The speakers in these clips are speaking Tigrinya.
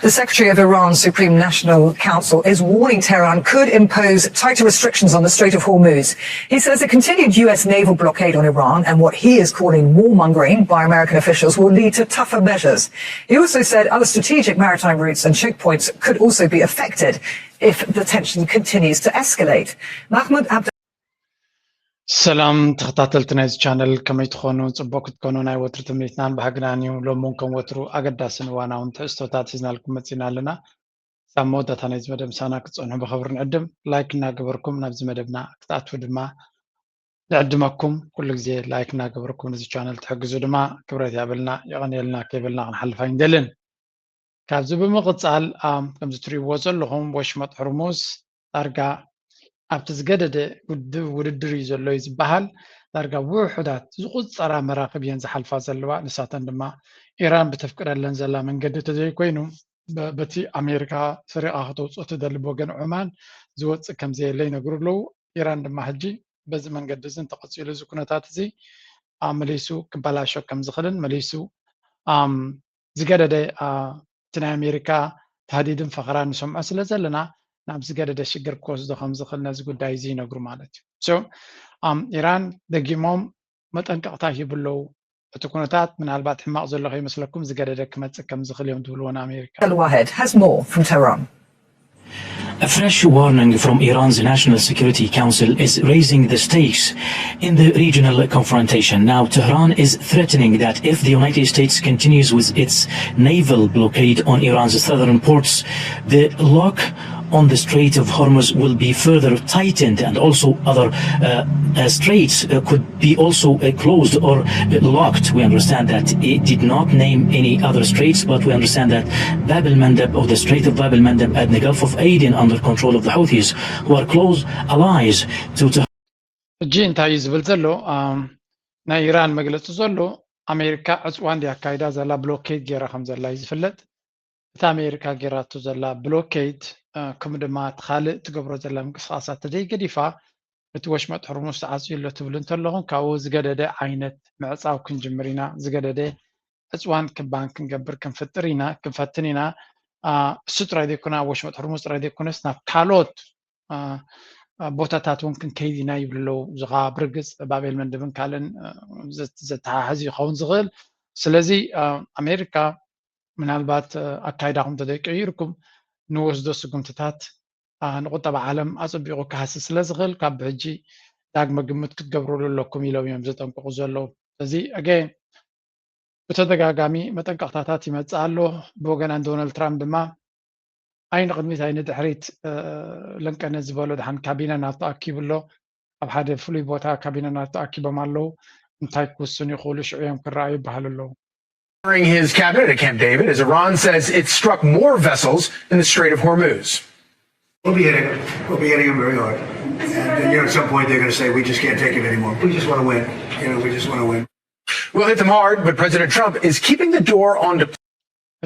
The secretary of Iran's Supreme National Council is warning Tehran could impose tighter restrictions on the Strait of Hormuz. He says a continued U S naval blockade on Iran and what he is calling warmongering by American officials will lead to tougher measures. He also said other strategic maritime routes and choke points could also be affected if the tension continues to escalate. Mahmoud Abd ሰላም ተኸታተልቲ ናይዚ ቻነል፣ ከመይ ትኾኑ? ጽቡቅ ክትኮኑ ናይ ወትሩ ትምኒትናን ባህግናን እዩ። ሎም እውን ከም ወትሩ ኣገዳስን እዋናውን ትሕዝቶታት ሒዝናልኩም መጺና ኣለና። ሳብ መወዳእታ ናይዚ መደብ ምሳና ክትጸንሑ ብኽብሪ ንዕድም። ላይክ እናገበርኩም ናብዚ መደብና ክትኣትዉ ድማ ንዕድመኩም። ኩሉ ግዜ ላይክ እናገበርኩም ነዚ ቻነል ትሕግዙ ድማ ክብረት ያበልና፣ የቐንየልና ከይበልና ክንሓልፍ ኣይንደልን። ካብዚ ብምቕጻል ኣም፣ ከምዚ ትሪእዎ ዘለኹም ወሽመጥ ሕርሙዝ ዳርጋ ኣብቲ ዝገደደ ውድብ ውድድር እዩ ዘሎ እዩ ዝበሃል። ዳርጋ ውሑዳት ዝቁጸራ መራኽብ እየን ዝሓልፋ ዘለዋ። ንሳተን ድማ ኢራን ብተፍቅደለን ዘላ መንገዲ ተዘይኮይኑ በ- በቲ ኣሜሪካ ሰሪቓ ከተውፅኦ ትደሊ ብወገን ዑማን ዝወፅእ ከም ዘየለ ይነግሩ ኣለዉ። ኢራን ድማ ሕጂ በዚ መንገዲ እዚ እንተቐፂሉ እዚ ኩነታት እዚ ኣብ መሊሱ ክበላሾ ከም ዝኽእልን መሊሱ ኣም፣ ዝገደደ ኣ፣ እቲ ናይ ኣሜሪካ ታህዲድን ፈኸራን ንሰምዖ ስለ ዘለና ናብ ዝገደደ ሽግር ክወስዶ ከም ዝኽእል ነዚ ጉዳይ እዚ ይነግሩ ማለት እዩ። So ኣም፣ ኢራን ደጊሞም መጠንቀቕታ ይህቡ ኣለዉ። እቲ ኩነታት ምናልባት ሕማቕ ዘሎ ከይመስለኩም ዝገደደ ክመፅእ ከም ዝኽእል እዮም ዝብልዎ ንኣሜሪካ። Al Wahed has more from Tehran. A fresh warning from Iran's National Security Council is raising the stakes in the regional confrontation. Now, Tehran is threatening that if the United States continues with its naval blockade on Iran's southern ports, the lock on the Strait of Hormuz will be further tightened, and also other uh, uh, straits uh, could be also uh, closed or uh, locked. We understand that it did not name any other straits, but we understand that Bab al Mandab or the Strait of Bab al Mandab at the Gulf of Aden under control of the Houthis, who are close allies to Tehran. ሕጂ እንታይ እዩ ዝብል ዘሎ? ኣም፣ ናይ ኢራን መግለፂ ዘሎ ኣሜሪካ ዕፅዋ እንዲ ኣካይዳ ዘላ ብሎኬድ ገይራ ከም ዘላ እዩ ዝፍለጥ። እታ ኣሜሪካ ገይራቶ ዘላ ብሎኬድ እ፣ ከምኡ ድማ እቲ ካልእ ትገብሮ ዘላ ምንቅስቃሳት ተደይገዲፋ እቲ ወሽመጥ ሕርሙዝ ተዓፅዩ ኣሎ ትብል እንተለኹም ካብኡ ዝገደደ ዓይነት ምዕፃው ክንጅምር ኢና፣ ዝገደደ ዕፅዋን ክባን ክንገብር ክንፍጥር ኢና ክንፈትን ኢና። ኣ፣ እሱ ጥራይ ዘይኮነ ኣብ ወሽመጥ ሕርሙዝ ጥራይ ዘይኮነስ ናብ ካልኦት ኣ፣ ኣ፣ ቦታታት እውን ክንከይድ ኢና ይብሉ ኣለዉ። እዚ ከዓ ብርግፅ ባቤል መንደብን ካልእን እ፣ ዘት- ዘተሓሕዝ ይኸውን ዝኽእል። ስለዚ ኣ፣ ኣሜሪካ ምናልባት እ፣ ኣካይዳኹም እንተዘይቀይርኩም ንወስዶ ስጉምትታት ኣ፣ ንቁጠባ ዓለም ኣጸቢቑ ክሃሲ ስለ ዝኽእል ካብ ብሕጂ ዳግመ ግምት ክትገብርሉ ኣለኩም ኢሎም እዮም ዘጠንቅቑ ዘለዉ። ስለዚ ኣገን ብተደጋጋሚ መጠንቀቕታታት ይመጽእ ኣሎ። ብወገን ዶናልድ ትራምፕ ድማ ኣይ ንቕድሚት ኣይ ንድሕሪት እ፣ ለንቀነ ዝበሎ ድሓን ካቢነ ናብ ተኣኪቡ ኣሎ። ኣብ ሓደ ፍሉይ ቦታ ካቢነ ናብ ተኣኪቦም ኣለዉ። እንታይ ክውስኑ ይኽእሉ ሽዑ እዮም ክረኣዩ ይበሃሉ ኣለዉ። During his cabinet at Camp David, as Iran says it struck more vessels in the Strait of Hormuz. We'll be hitting them. We'll be hitting them very hard. And uh, you know, at some point they're going to say, "We just can't take it anymore. We just want to win. You know, we just want to win." We'll hit them hard, but President Trump is keeping the door on.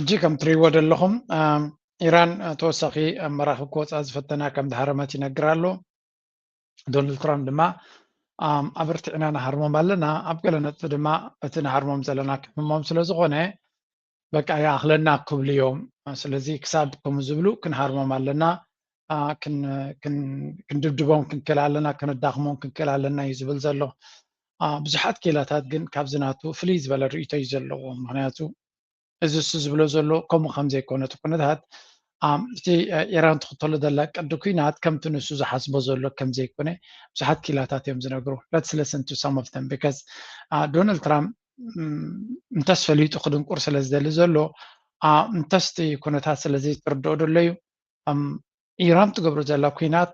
ሕጂ ከም ትሪእዎ ዘለኹም ኣም፣ ኢራን እ፣ ተወሳኺ ኣብ መራኽብ ክወፅኣ ዝፈተና ከም ዝሃረመት ይነግር ኣሎ። ዶናልድ ትራምፕ ድማ ኣም፣ ኣበርቲዕና ንሃርሞም ኣለና፣ ኣብ ገለ ነጥቢ ድማ እቲ ንሃርሞም ዘለና ክሕምሞም ስለ ዝኾነ በቃ ይኣኽለና ክብሉ እዮም። ስለዚ ክሳብ ከምኡ ዝብሉ ክንሃርሞም ኣለና፣ ኣ፣ ክን- ክን- ክንድብድቦም ክንክእል ኣለና፣ ከነዳኽሞም ክንክእል ኣለና እዩ ዝብል ዘሎ። ኣ፣ ብዙሓት ክኢላታት ግን ካብዚ ናቱ ፍልይ ዝበለ ርእይቶ እዩ ዘለዎ። ምክንያቱ እዚ እሱ ዝብሎ ዘሎ ከምኡ ከም ዘይኮነ እቲ ኩነታት ኣም፣ እቲ እ፣ ኢራን ትኽተሎ ዘላ ቅዲ ኩናት ከምቲ ንሱ ዝሓስቦ ዘሎ ከም ዘይኮነ ብዙሓት ክኢላታት እዮም ዝነግሩ። Let's listen to some of them because ዶናልድ ትራምፕ ም፣ እንተስ ፈሊጡ ክድንቁር ስለ ዝደሊ ዘሎ ኣ፣ እንተስ እቲ ኩነታት ስለ ዘይተረድኦ ደሎ እዩ ኣም፣ ኢራን ትገብሮ ዘላ ኩናት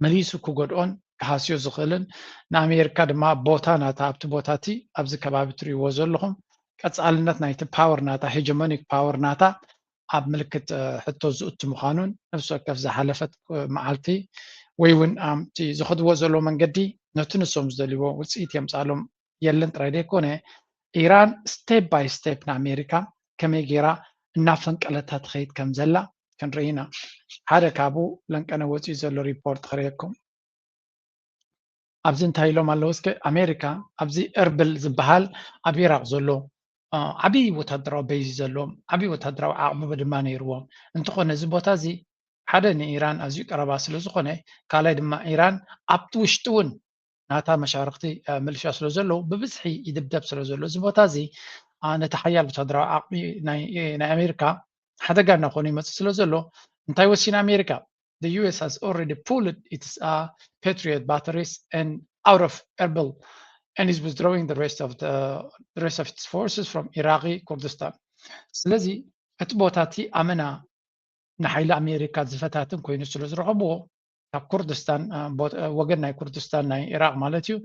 መሊሱ ክጎድኦን ክሃስዮ ዝኽእልን ንኣሜሪካ ድማ ቦታ ናታ ኣብቲ ቦታ እቲ ኣብዚ ከባቢ ትርእይዎ ዘለኹም ቀፃልነት ናይቲ ፓወር ናታ ሄጀሞኒክ ፓወር ናታ ኣብ ምልክት እ፣ ሕቶ ዝእቱ ምዃኑን ነፍሲ ወከፍ ዝሓለፈት እ፣ መዓልቲ ወይ እውን ኣም፣ እቲ ዝኸድዎ ዘሎ መንገዲ ነቲ ንሶም ዝደልይዎ ውፅኢት የምፃሎም የለን ጥራይ ዘይኮነ ኢራን step by step ንኣሜሪካ ከመይ ገይራ እናፈንቀለታ ትኸይድ ከም ዘላ ክንርኢ ኢና። ሓደ ካብኡ ለንቀነ ወፂኡ ዘሎ ሪፖርት ክርእየኩም። ኣብዚ እንታይ ኢሎም ኣለዉ እስከ? ኣሜሪካ ኣብዚ እርብል ዝበሃል ኣብ ኢራቅ ዘሎ ዓብዪ ወታደራዊ ቤዝ ዘለዎም፣ ዓብዪ ወታደራዊ ዓቕሚ ድማ ነይርዎም። እንተኾነ እዚ ቦታ እዚ ሓደ ንኢራን ኣዝዩ ቀረባ ስለ ዝኾነ፣ ካልኣይ ድማ ኢራን ኣብቲ ውሽጢ እውን ናታ መሻርክቲ ምልሻ ስለ ዘለዉ ብብዝሒ ይድብደብ ስለ ዘሎ፣ እዚ ቦታ እዚ ነቲ ሓያል ወታደራዊ ዓቕሚ ናይ ኣሜሪካ ሓደጋ እናኾነ ይመፅእ ስለ ዘሎ፣ እንታይ ወሲና ኣሜሪካ? The U S has already pulled its Patriot batteries and out of Erbil and is withdrawing the rest of the rest of its forces from Iraqi Kurdistan. ስለዚ እቲ ቦታ እቲ ኣመና ንሓይሊ ኣሜሪካ ዝፈታትን ኮይኑ ስለ ዝረኸብዎ፣ ካብ ኩርድስታን ወገን ናይ ኩርድስታን ናይ ኢራቅ ማለት እዩ፣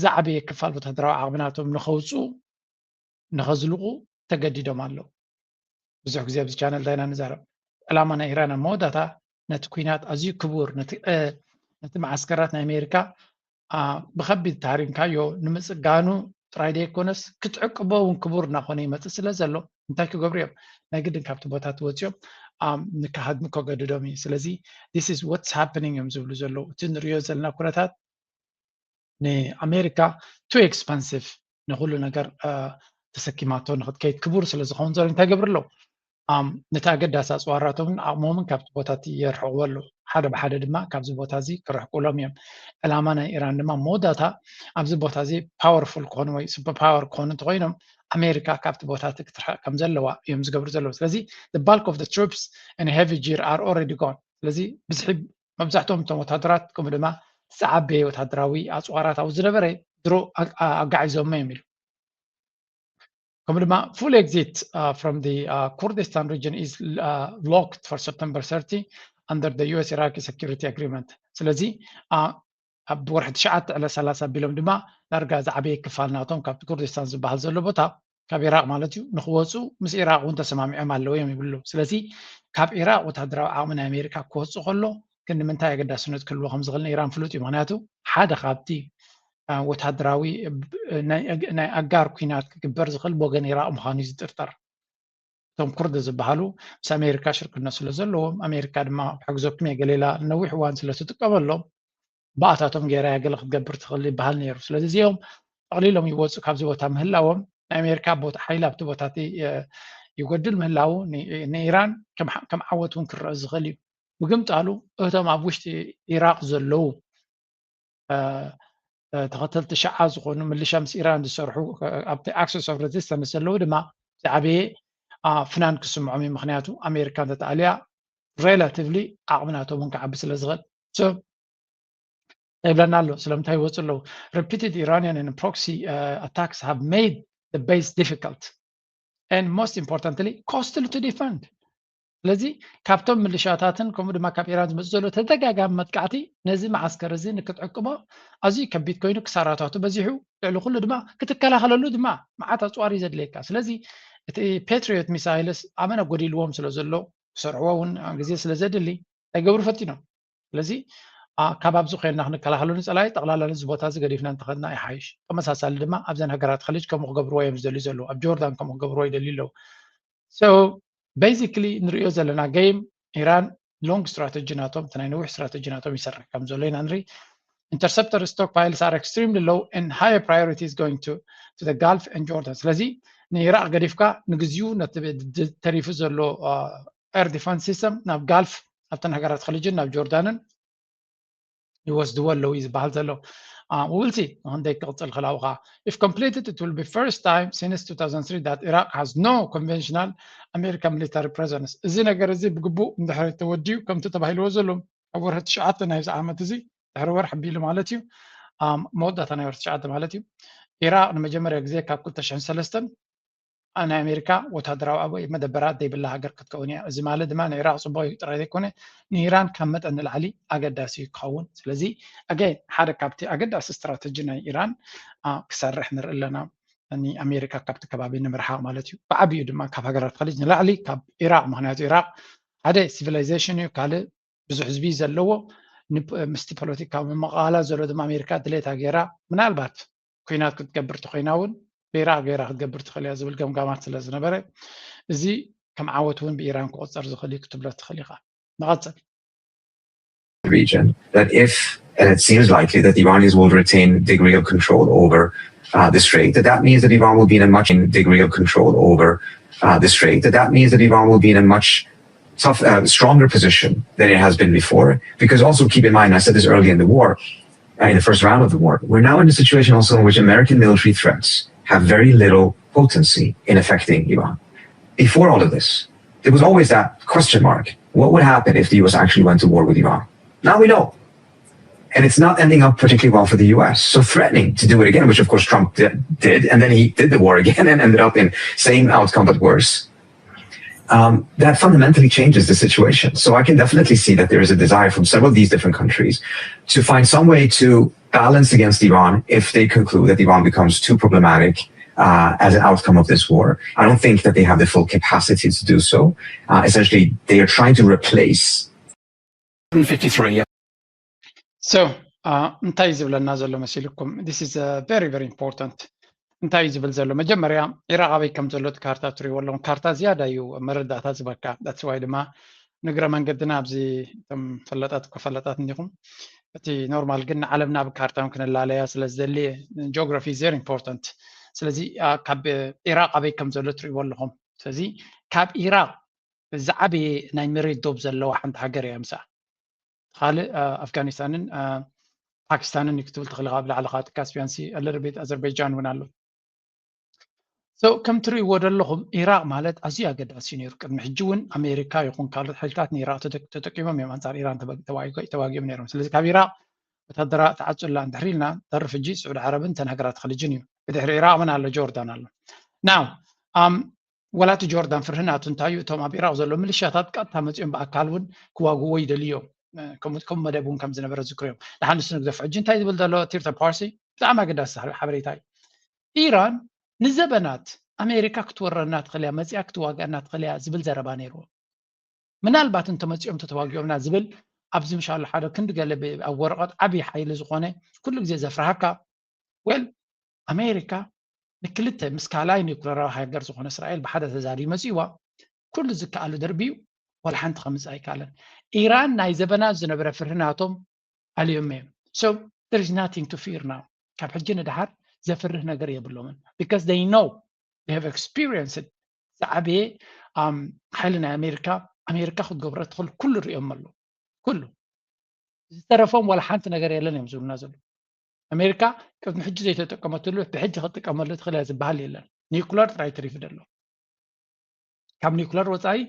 ዝዓበየ ክፋል ወታደራዊ ዓቕሚ ናቶም ንኸውፅኡ ንኸዝልቑ ተገዲዶም ኣለዉ። ብዙሕ ግዜ ኣብዚ ቻነል እንታይ ኢና ንዛረብ? ዕላማ ናይ ኢራን ኣብ መወዳእታ ነቲ ኩናት ኣዝዩ ክቡር፣ ነቲ መዓስከራት ናይ ኣሜሪካ ብኸቢድ ታሪምካዮ ንምፅጋኑ ጥራይ ዘይኮነስ ክትዕቅቦ እውን ክቡር እናኾነ ይመፅእ ስለ ዘሎ እንታይ ክገብሩ እዮም? ናይ ግድን ካብቲ ቦታ ትወፅኦም ንክሃድሙ ከገድዶም እዩ። ስለዚ this is what's happening እዮም ዝብሉ ዘለዉ። እቲ ንሪኦ ዘለና ኩነታት ንኣሜሪካ too expensive ንኩሉ ነገር ተሰኪማቶ ንክትከይድ ክቡር ስለ ዝኸውን ዘሎ እንታይ ገብሩ ኣለዉ? ነቲ ኣገዳሲ ኣፅዋራቶምን ዓቕሞምን ካብቲ ቦታ እቲ የርሕቕዎ ኣለዉ። ሓደ ብሓደ ድማ ካብዚ ቦታ እዚ ክርሕቁሎም እዮም። ዕላማ ናይ ኢራን ድማ መወዳእታ ኣብዚ ቦታ እዚ powerful ክኾኑ ወይ super power ክኾኑ እንተኮይኖም ኣሜሪካ ካብቲ ቦታ እቲ ክትርሕቕ ከም ዘለዋ እዮም ዝገብሩ ዘለዉ። ስለዚ the bulk of the troops and heavy gear are already gone። ስለዚ ብዝሒ መብዛሕትኦም እቶም ወታደራት ከምኡ ድማ ዝዓበየ ወታደራዊ ኣፅዋራት ኣብኡ ዝነበረ ድሮ ኣጋዒዞሞ እዮም ኢሉ። ከምኡ ድማ full exit from the Kurdistan region is locked for September thirty under the U S Iraqi security agreement። ስለዚ ኣብ ወርሒ ትሽዓተ ዕለት ሰላሳ ኣቢሎም ድማ ዳርጋ ዝዓበየ ክፋል ናቶም ካብቲ ኩርዲስታን ዝበሃል ዘሎ ቦታ ካብ ኢራቅ ማለት እዩ ንክወፁ ምስ ኢራቅ እውን ተሰማሚዖም ኣለዉ እዮም ይብሉ። ስለዚ ካብ ኢራቅ ወታደራዊ ዓቕሚ ናይ ኣሜሪካ ክወፁ ከሎ ክንዲ ምንታይ ኣገዳስነት ክህልዎ ከም ዝኽእል ንኢራን ፍሉጥ እዩ። ምክንያቱ ሓደ ካብቲ ወታደራዊ ናይ ኣጋር ኩናት ክግበር ዝኽእል ብወገን ኢራቅ ምዃኑ እዩ ዝጥርጠር። እቶም ኩርድ ዝበሃሉ ምስ ኣሜሪካ ሽርክነት ስለ ዘለዎም ኣሜሪካ ድማ ክሕግዘኩም እየ ገለ ኢላ ነዊሕ እዋን ስለ ትጥቀመሎም ብኣታቶም ገይራ እያ ገለ ክትገብር ትኽእል ይበሃል ነይሩ። ስለዚ እዚኦም ጠቕሊሎም ይወፁ ካብዚ ቦታ ምህላዎም ናይ ኣሜሪካ ቦታ ሓይሊ ኣብቲ ቦታ እቲ ይጎድል ምህላዉ ንኢራን ከም ዓወት እውን ክረአ ዝኽእል እዩ። ምግምጣሉ እቶም ኣብ ውሽጢ ኢራቅ ዘለዉ ተኸተልቲ ሸዓ ዝኾኑ ምልሻ ምስ ኢራን ዝሰርሑ ኣብቲ axis of resistance ዘለዉ ድማ ዝዓበየ ፍናን ክስምዖም እዩ። ምክንያቱ ኣሜሪካ እንተተኣልያ relatively ዓቕሚ ናቶም እውን ክዓቢ ስለ ዝኽእል ይብለና ኣሎ። ስለምንታይ ይወፁ ኣለዉ? Repeated Iranian and proxy attacks have made the base difficult and most importantly costly to defend። ስለዚ ካብቶም ምልሻታትን ከምኡ ድማ ካብ ኢራን ዝመፁ ዘሎ ተደጋጋሚ መጥቃዕቲ ነዚ መዓስከር እዚ ንክትዕቅቦ ኣዝዩ ከቢድ ኮይኑ ክሳራታቱ በዚሑ ልዕሊ ኩሉ ድማ ክትከላኸለሉ ድማ መዓት ኣፅዋር እዩ ዘድልየካ። ስለዚ እቲ ፓትሪዮት ሚሳይልስ ኣመና ጎዲልዎም ስለ ዘሎ ክሰርሕዎ እውን ግዜ ስለ ዘድሊ ኣይገብሩ ፈቲኖም። ስለዚ ካብ ኣብዚ ኮይንና ክንከላኸሉ ንፀላኢ ጠቕላላ ነዚ ቦታ እዚ ገዲፍና እንተኸድና ይሓይሽ። ተመሳሳሊ ድማ ኣብዘን ሃገራት ከሊጅ ከምኡ ክገብርዎ እዮም ዝደልዩ ዘለዉ። ኣብ ጆርዳን ከምኡ ክገብርዎ ይደልዩ ኣለዉ። So basically ንሪኦ ዘለና game ኢራን long strategy ናቶም እቲ ናይ ነዊሕ strategy ናቶም ይሰርሕ ከም ዘሎ ኢና ንርኢ። Interceptor stockpiles are extremely low and higher priority is going to to the Gulf and Jordan። ስለዚ ንኢራቅ ገዲፍካ ንግዚኡ ነቲ ተሪፉ ዘሎ air defense system ናብ ጋልፍ ኣብተን ሃገራት ከሊጅን ናብ ጆርዳንን ይወስድዎ ኣለዉ እዩ ዝበሃል ዘሎ። We will see ክንደይ ክቕፅል ክላውካ። If completed it will be first time since two thousand three that Iraq has no conventional American military presence። እዚ ነገር እዚ ብግቡእ እንድሕር ተወዲኡ ከምቲ ተባሂልዎ ዘሎ ኣብ ወርሒ ትሽዓተ ናይዚ ዓመት እዚ ድሕሪ ወርሒ ኣቢሉ ማለት እዩ መወዳእታ ናይ ወርሒ ትሽዓተ ማለት እዩ ኢራቅ ንመጀመርያ ግዜ ካብ ክልተ ሽሕን ሰለስተን ናይ ኣሜሪካ ወታደራዊ ኣብ መደበራት ዘይብላ ሃገር ክትከውን እያ። እዚ ማለት ድማ ንኢራቅ ፅቡቅ እዩ ጥራይ ዘይኮነ ንኢራን ካብ መጠን ንላዕሊ ኣገዳሲ እዩ ክኸውን። ስለዚ ኣገ ሓደ ካብቲ ኣገዳሲ ስትራተጂ ናይ ኢራን ክሰርሕ ንርኢ ኣለና። ንኣሜሪካ ካብቲ ከባቢ ንምርሓቅ ማለት እዩ። ብዓብዩ ድማ ካብ ሃገራት ከሊጅ ንላዕሊ ካብ ኢራቅ፣ ምክንያቱ ኢራቅ ሓደ ሲቪላይዜሽን እዩ፣ ካልእ ብዙሕ ህዝቢ ዘለዎ ምስቲ ፖለቲካዊ መመቃላ ዘሎ ድማ ኣሜሪካ ድሌታ ገይራ ምናልባት ኩናት ክትገብር ተኮይና እውን ብኢራቅ ገይራ ክትገብር ትኽእል እያ ዝብል ገምጋማት ስለ ዝነበረ እዚ ከም ዓወት እውን ብኢራን ክቆፀር ዝኽእል እዩ ክትብሎ ትኽእል ኢኻ። ንቐፅል። region that if and it seems likely that the Iranians will retain degree of control over uh, the strait, that that means that Iran will be in a much degree of control over uh, the strait, that that means that Iran will be in a much tough, uh, stronger position than it has been before. Because also keep in mind, I said this early in the war, uh, in the first round of the war, we're now in a situation also in which American military threats have very little potency in affecting Iran. Before all of this, there was always that question mark. What would happen if the U S actually went to war with Iran? Now we know. And it's not ending up particularly well for the U S. So threatening to do it again, which of course Trump did, did and then he did the war again and ended up in same outcome but worse. Um, that fundamentally changes the situation. So I can definitely see that there is a desire from several of these different countries to find some way to balance against Iran if they conclude that Iran becomes too problematic uh, as an outcome of this war. I don't think that they have the full capacity to do so. Uh, essentially, they are trying to replace. fifty-three. So uh, እንታይ እዩ ዝብለና ዘሎ መሲልኩም? This is uh, very very important። እንታይ እዩ ዝብል ዘሎ? መጀመርያ ኢራቅ ኣበይ ከም ዘሎ እቲ ካርታ ትሪእዎ ኣለኹም። ካርታ ዝያዳ እዩ መረዳእታ ዝበካ። That's why ድማ ንግረ መንገድና ኣብዚ እቶም ፈለጣት እኮ ፈለጣት እንዲኹም። እቲ ኖርማል ግን ንዓለምና ብካርታ እውን ክነላለያ ስለ ዝደሊ geography is very important። ስለዚ ካብ ኢራቅ ኣበይ ከም ዘሎ ትሪእዎ ኣለኹም። ስለዚ ካብ ኢራቅ ዝዓበየ ናይ መሬት ዶብ ዘለዋ ሓንቲ ሃገር እያ። ምሳ ካልእ ኣፍጋኒስታንን ፓኪስታንን ክትብል ትኽእል ኢኻ። ኣብ ላዕሊ ከዓ ካስፒያን ሲ ኣለርቤት ኣዘርባይጃን እውን ኣሎ። So ከም ትርእይዎ ዘለኹም ኢራቅ ማለት ኣዝዩ ኣገዳሲ እዩ ነይሩ። ቅድሚ ሕጂ እውን ኣሜሪካ ይኹን ካልኦት ሓይልታት ንኢራቅ ተጠቂሞም እዮም ኣንፃር ኢራን ተዋጊኦም ነይሮም። ስለዚ ካብ ኢራቅ ወታደራ ተዓፁላ እንድሕር ኢልና ተርፍ ሕጂ ስዑድ ዓረብን ተን ሃገራት ኸሊጅን እዩ። ብድሕሪ ኢራቅ መን ኣሎ? ጆርዳን ኣሎ። ናው ወላ እቲ ጆርዳን ፍርሂ ናቱ እንታይ እዩ? እቶም ኣብ ኢራቅ ዘሎ ሚሊሻታት ቀጥታ መፂኦም ብኣካል እውን ክዋግዎ ይደልዩ እዮም። ከምኡ መደብ እውን ከም ዝነበረ ዝክሩ እዮም። ደሓን ንሱ ንግደፎ። ሕጂ እንታይ ዝብል ዘሎ ቲርተ ፓርሲ ብጣዕሚ ኣገዳሲ ሓበሬታ እዩ። ኢራን ንዘበናት ኣሜሪካ ክትወረና ትኽእል እያ፣ መፂኣ ክትዋግኣና ትኽእል እያ ዝብል ዘረባ ነይርዎ። ምናልባት እንተመፂኦም ተተዋጊኦምና ዝብል ኣብዚ ምሻሉ ሓደ ክንዲ ገለ ኣብ ወረቐት ዓብዪ ሓይሊ ዝኾነ ኩሉ ግዜ ዘፍርሃካ። Well ኣሜሪካ ንክልተ ምስ ካልኣይ ኒኩለራዊ ሃገር ዝኾነ እስራኤል ብሓደ ተዛርዩ መፂእዋ ኩሉ ዝከኣሉ ደርብዩ ዋላ ሓንቲ ከምፅእ ኣይከኣለን። ኢራን ናይ ዘበናት ዝነበረ ፍርሂ ናቶም ኣልዮም እዮም። So there is nothing to fear now። ካብ ሕጂ ንድሓር ዘፍርህ ነገር የብሎምን። Because they know, they have experienced። ዝዓበየ ሓይሊ ናይ ኣሜሪካ ኣሜሪካ ክትገብሮ ትኽእል ኩሉ ሪኦም ኣሎ። ኩሉ ዝተረፎም ዋላ ሓንቲ ነገር የለን እዮም ዝብሉና ዘሎ። ኣሜሪካ ቅድሚ ሕጂ ዘይተጠቀመትሉ ብሕጂ ክትጥቀመሉ ትኽእል እያ ዝበሃል የለን። ኒኩለር ጥራይ ትሪፍ ደሎ። ካብ ኒኩለር ወፃኢ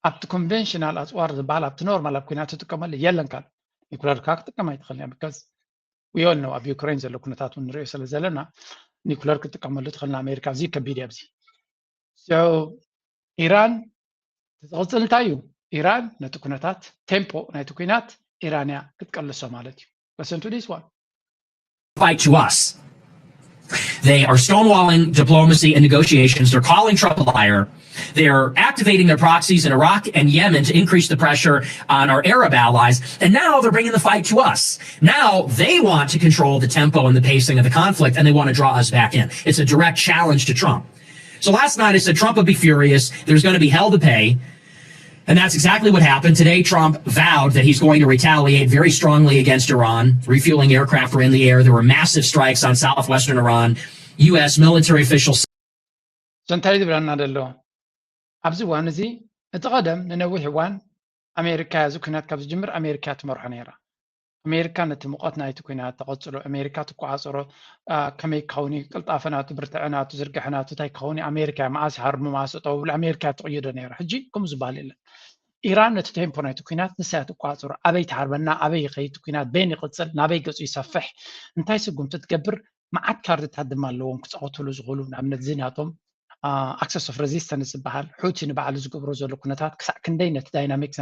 ኣብቲ ኮንቨንሽናል ኣፅዋር ዝበሃል ኣብቲ ኖርማል ኣብ ኩናት ትጥቀመሉ የለን። ካል ኒኩለር ካ ክትጥቀም ኣይትኽእልን እያ። Because we all know ኣብ ዩክሬን ዘሎ ኩነታት እውን ንሪኦ ስለ ዘለና ኒኩለር ክትጥቀመሉ ትኽእል ንኣሜሪካ ኣዝዩ ከቢድ እዩ። ኣብዚ ኢራን ትቕፅል እንታይ እዩ? ኢራን ነቲ ኩነታት ቴምፖ ናይቲ ኩናት ኢራን እያ ክትቀልሶ ማለት እዩ። Listen to this one. Fight to us. They are stonewalling diplomacy and negotiations. They're calling Trump a liar. They're activating their proxies in Iraq and Yemen to increase the pressure on our Arab allies. And now they're bringing the fight to us. Now they want to control the tempo and the pacing of the conflict, and they want to draw us back in. It's a direct challenge to Trump. So last night I said Trump would be furious. There's going to be hell to pay. And that's exactly what happened. Today, Trump vowed that he's going to retaliate very strongly against Iran. Refueling aircraft were in the air. There were massive strikes on southwestern Iran. U S military officials. እንታይ ዝብለና ዘሎ ኣብዚ እዋን እዚ? እቲ ቀደም ንነዊሕ እዋን ኣሜሪካ እዚ ኩናት ካብ ዝጅምር ኣሜሪካ ትመርሖ ነይራ። ኣሜሪካ ነቲ ሙቐት ናይቲ ኩናት ተቐጽሎ፣ ኣሜሪካ ትቆጻጸሮ፣ ከመይ ክኸውን እዩ፣ ቅልጣፈ ናቱ፣ ብርትዐ ናቱ፣ ዝርግሐ ናቱ እንታይ ክኸውን እዩ፣ ኣሜሪካ መዓስ ይሃርሙ፣ መዓስ ጠው ብሎ ኣሜሪካ ትቕይዶ ነይራ። ሕጂ ከምኡ ዝበሃል የለን። ኢራን ነቲ ቴምፖ ናይቲ ኩናት ንሳ እያ ትቆጻጸሮ። ኣበይ ትሃርመና፣ ኣበይ ይኸይድ እቲ ኩናት፣ በየን ይቕጽል፣ ናበይ ገጹ ይሰፍሕ፣ እንታይ ስጉምቲ ትገብር፣ መዓት ካርድታት ድማ ኣለዎም ክጻወትሉ ዝኽእሉ። ንኣብነት እዚ ናቶም ኣክሰስ ኦፍ ሬዚስተንስ ዝበሃል ሑቲ ንባዕሉ ዝገብሮ ዘሎ ኩነታት ክሳዕ ክንደይ ነቲ ዳይናሚክስ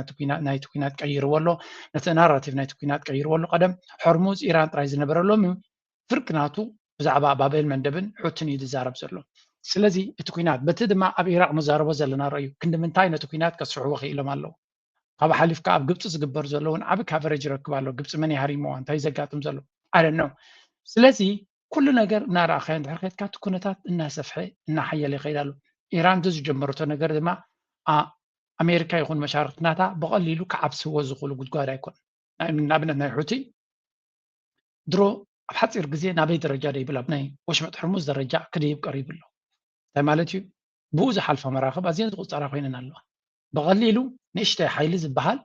ናይቲ ኩናት ቀይርዎ ኣሎ፣ ነቲ ናራቲቭ ናይቲ ኩናት ቀይርዎ ኣሎ። ቀደም ሆርሙዝ ኢራን ጥራይ ዝነበረ ሎሚ ፍርቂ ናቱ ብዛዕባ ባቤል መንደብን ሑትን እዩ ዝዛረብ ዘሎ። ስለዚ እቲ ኩናት በቲ ድማ ኣብ ኢራቅ ንዛረቦ ዘለና ርእዩ ክንዲ ምንታይ ነቲ ኩናት ከስርሕዎ ክኢሎም ኣለዉ። ካብ ሓሊፍካ ኣብ ግብፂ ዝግበር ዘሎ እውን ዓቢ ካቨሬጅ ይረክብ ኣሎ። ግብፂ መን ይሃሪምዋ እንታይ ዘጋጥም ዘሎ ኣደነው። ስለዚ ኩሉ ነገር እናረኣኻዮ እንድሕር ከድካ እቲ ኩነታት እናሰፍሐ እናሓየለ ይኸይድ ኣሎ። ኢራን እዚ ዝጀመረቶ ነገር ድማ ኣሜሪካ ይኹን መሻርክትናታ ብቐሊሉ ክዓብስዎ ዝኽእሉ ጉድጓድ ኣይኮን። ንኣብነት ናይ ሑቲ ድሮ ኣብ ሓፂር ግዜ ናበይ ደረጃ ደይብል ኣብ ናይ ወሽመጥ ሕርሙዝ ደረጃ ክድይብ ቀሪቡ ኣሎ። እንታይ ማለት እዩ? ብኡ ዝሓልፋ መራኽብ ኣዝየን ዝቁፀራ ኮይነን ኣለዋ። ብቐሊሉ ንእሽተይ ሓይሊ ዝበሃል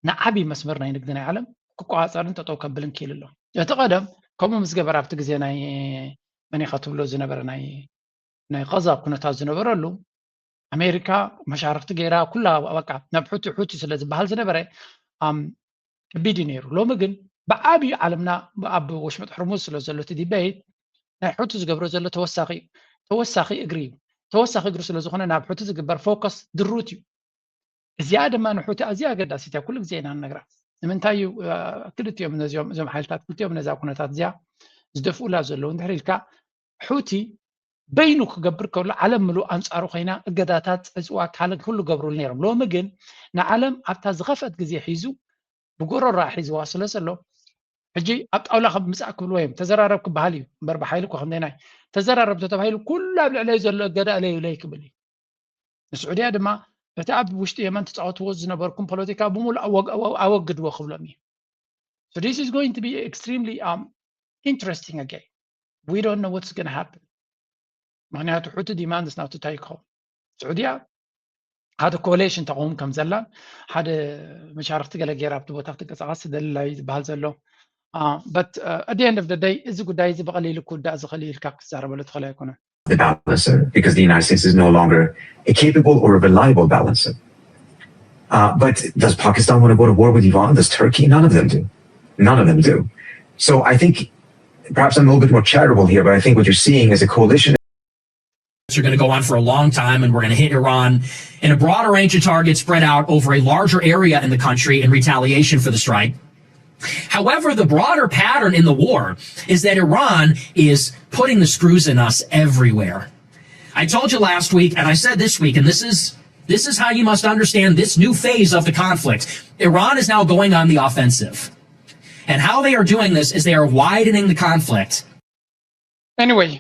ንዓብዪ መስመር ናይ ንግዲ ናይ ዓለም ክቆፃፀርን ጠጠው ከብልን ክኢሉ ኣሎ። እቲ ቀደም ከምኡ ምስ ገበረ ኣብቲ ግዜ ናይ መኒኻ ትብሎ ዝነበረ ናይ ናይ ቀዛብ ኩነታት ዝነበረሉ ኣሜሪካ መሻርክቲ ገይራ ኩላ በቃ ናብ ሑቲ ሑቲ ስለ ዝበሃል ዝነበረ ኣም፣ ከቢድ እዩ ነይሩ። ሎሚ ግን ብዓብዩ ዓለምና ኣብ ወሽመጥ ሕርሙዝ ስለ ዘሎ እቲ ዲበይት ናይ ሑቲ ዝገብሮ ዘሎ ተወሳኺ እዩ። ተወሳኺ እግሪ እዩ። ተወሳኺ እግሪ ስለ ዝኾነ ናብ ሑቲ ዝግበር ፎከስ ድሩት እዩ። እዚኣ ድማ ንሑቲ ኣዝያ ኣገዳሲት እያ። ኩሉ ግዜ ኢና ንነግራ። ንምንታይ እዩ ክልቲኦም ነዚኦም እዞም ሓይልታት ክልቲኦም ነዛ ኩነታት እዚኣ ዝደፍኡላ ዘለዉ እንድሕር ኢልካ ሑቲ በይኑ ክገብር ከሎ ዓለም ምሉእ ኣንጻሩ ኮይና እገዳታት፣ ዕጽዋ፣ ካልእ ኩሉ ገብሩሉ ነይሮም። ሎሚ ግን ንዓለም ኣብታ ዝኸፍአት ግዜ ሒዙ ብጎረራ ሒዝዋ ስለ ዘሎ ሕጂ ኣብ ጣውላ ከም ምጻእ ክብልዎ እዮም። ተዘራረብ ክበሃል እዩ እምበር ብሓይሊ እኮ ከምደናይ ተዘራረብ ተተባሂሉ ኩሉ ኣብ ልዕለይ ዘሎ እገዳ እለዩለይ ክብል እዩ። ንስዑድያ ድማ እቲ ኣብ ውሽጢ የመን ትጻወትዎ ዝነበርኩም ፖለቲካ ብምሉእ ኣወግ- ኣወ- ኣወግድዎ ክብሎም እዩ። So this is going to be extremely um, interesting again. We don't know what's going to happen. ምክንያቱ ሑቲ ዲማንድስ ናቱ እንታይ ይኸውን? ስዑድያ ሓደ ኮሌሽን ተቐውም ከም ዘላን ሓደ መሻርክቲ ገለ ገይራ ኣብቲ ቦታ ክትንቀሳቐስ ትደሊ እዩ ዝበሃል ዘሎ። But at the end of the day እዚ ጉዳይ እዚ ብቐሊሉ ክውዳእ ዝኽእል እዩ ኢልካ ክትዛረበሉ ትኽእል ኣይኮነን። The balancer because the United States is no longer a capable or a reliable balancer. Uh, but does Pakistan want to go to war with Iran? Does Turkey? None of them do. None of them do. So I think perhaps I'm a little bit more charitable here, but I think what you're seeing is a coalition. Are going to go on for a long time, and we're going to hit Iran in a broader range of targets spread out over a larger area in the country in retaliation for the strike. However, the broader pattern in the war is that Iran is putting the screws in us everywhere. I told you last week, and I said this week, and this is this is how you must understand this new phase of the conflict. Iran is now going on the offensive. And how they are doing this is they are widening the conflict. Anyway,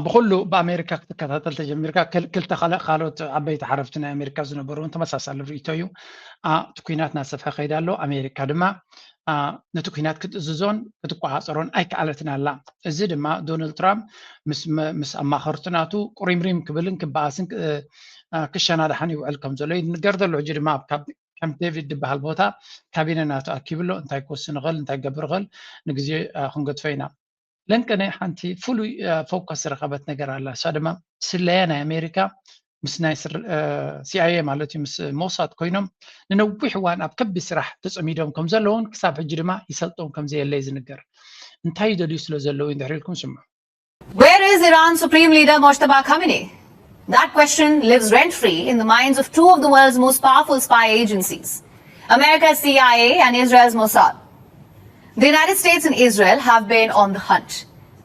ብኩሉ ብኣሜሪካ ክትከታተል ተጀሚርካ ክልተ ካልኦት ዓበይቲ ሓረፍቲ ናይ ኣሜሪካ ዝነበሩ ተመሳሳሊ ርእቶ እዩ። እቲ ኩናት እናሰፍሐ ከይዳ ኣሎ። ኣሜሪካ ድማ ነቲ ኩናት ክትእዝዞን ክትቆፃፀሮን ኣይከኣለትን ኣላ። እዚ ድማ ዶናልድ ትራምፕ ምስ ኣማኸርቲ ናቱ ቁሪምሪም ክብልን ክበኣስን ክሸናዳሕን ይውዕል ከም ዘሎ ይንገር ዘሎ። ሕጂ ድማ ኣብ ካምፕ ዴቪድ ዝበሃል ቦታ ካቢነ ናቱ ኣኪቡ ኣሎ። እንታይ ክወስን ይኽእል እንታይ ክገብር ይኽእል ንግዜ ክንገድፎ ኢና። ለንቀነ ሓንቲ ፍሉይ ፎከስ ዝረኸበት ነገር ኣላ። እሳ ድማ ስለያ ናይ ኣሜሪካ ምስ ናይ CIA ማለት እዩ ምስ ሞሳድ ኮይኖም ንነዊሕ እዋን ኣብ ከቢድ ስራሕ ተፀሚዶም ከም ዘለውን ክሳብ ሕጂ ድማ ይሰልጦም ከም ዘየለ እዩ ዝንገር። እንታይ ይደልዩ ስለ ዘለዉ እንድሕር ኢልኩም ስምዑ። Where is Iran's Supreme Leader Mojtaba Khamenei? That question lives rent free in the minds of two of the world's most powerful spy agencies, America's CIA and Israel's Mossad. The United States and Israel have been on the hunt.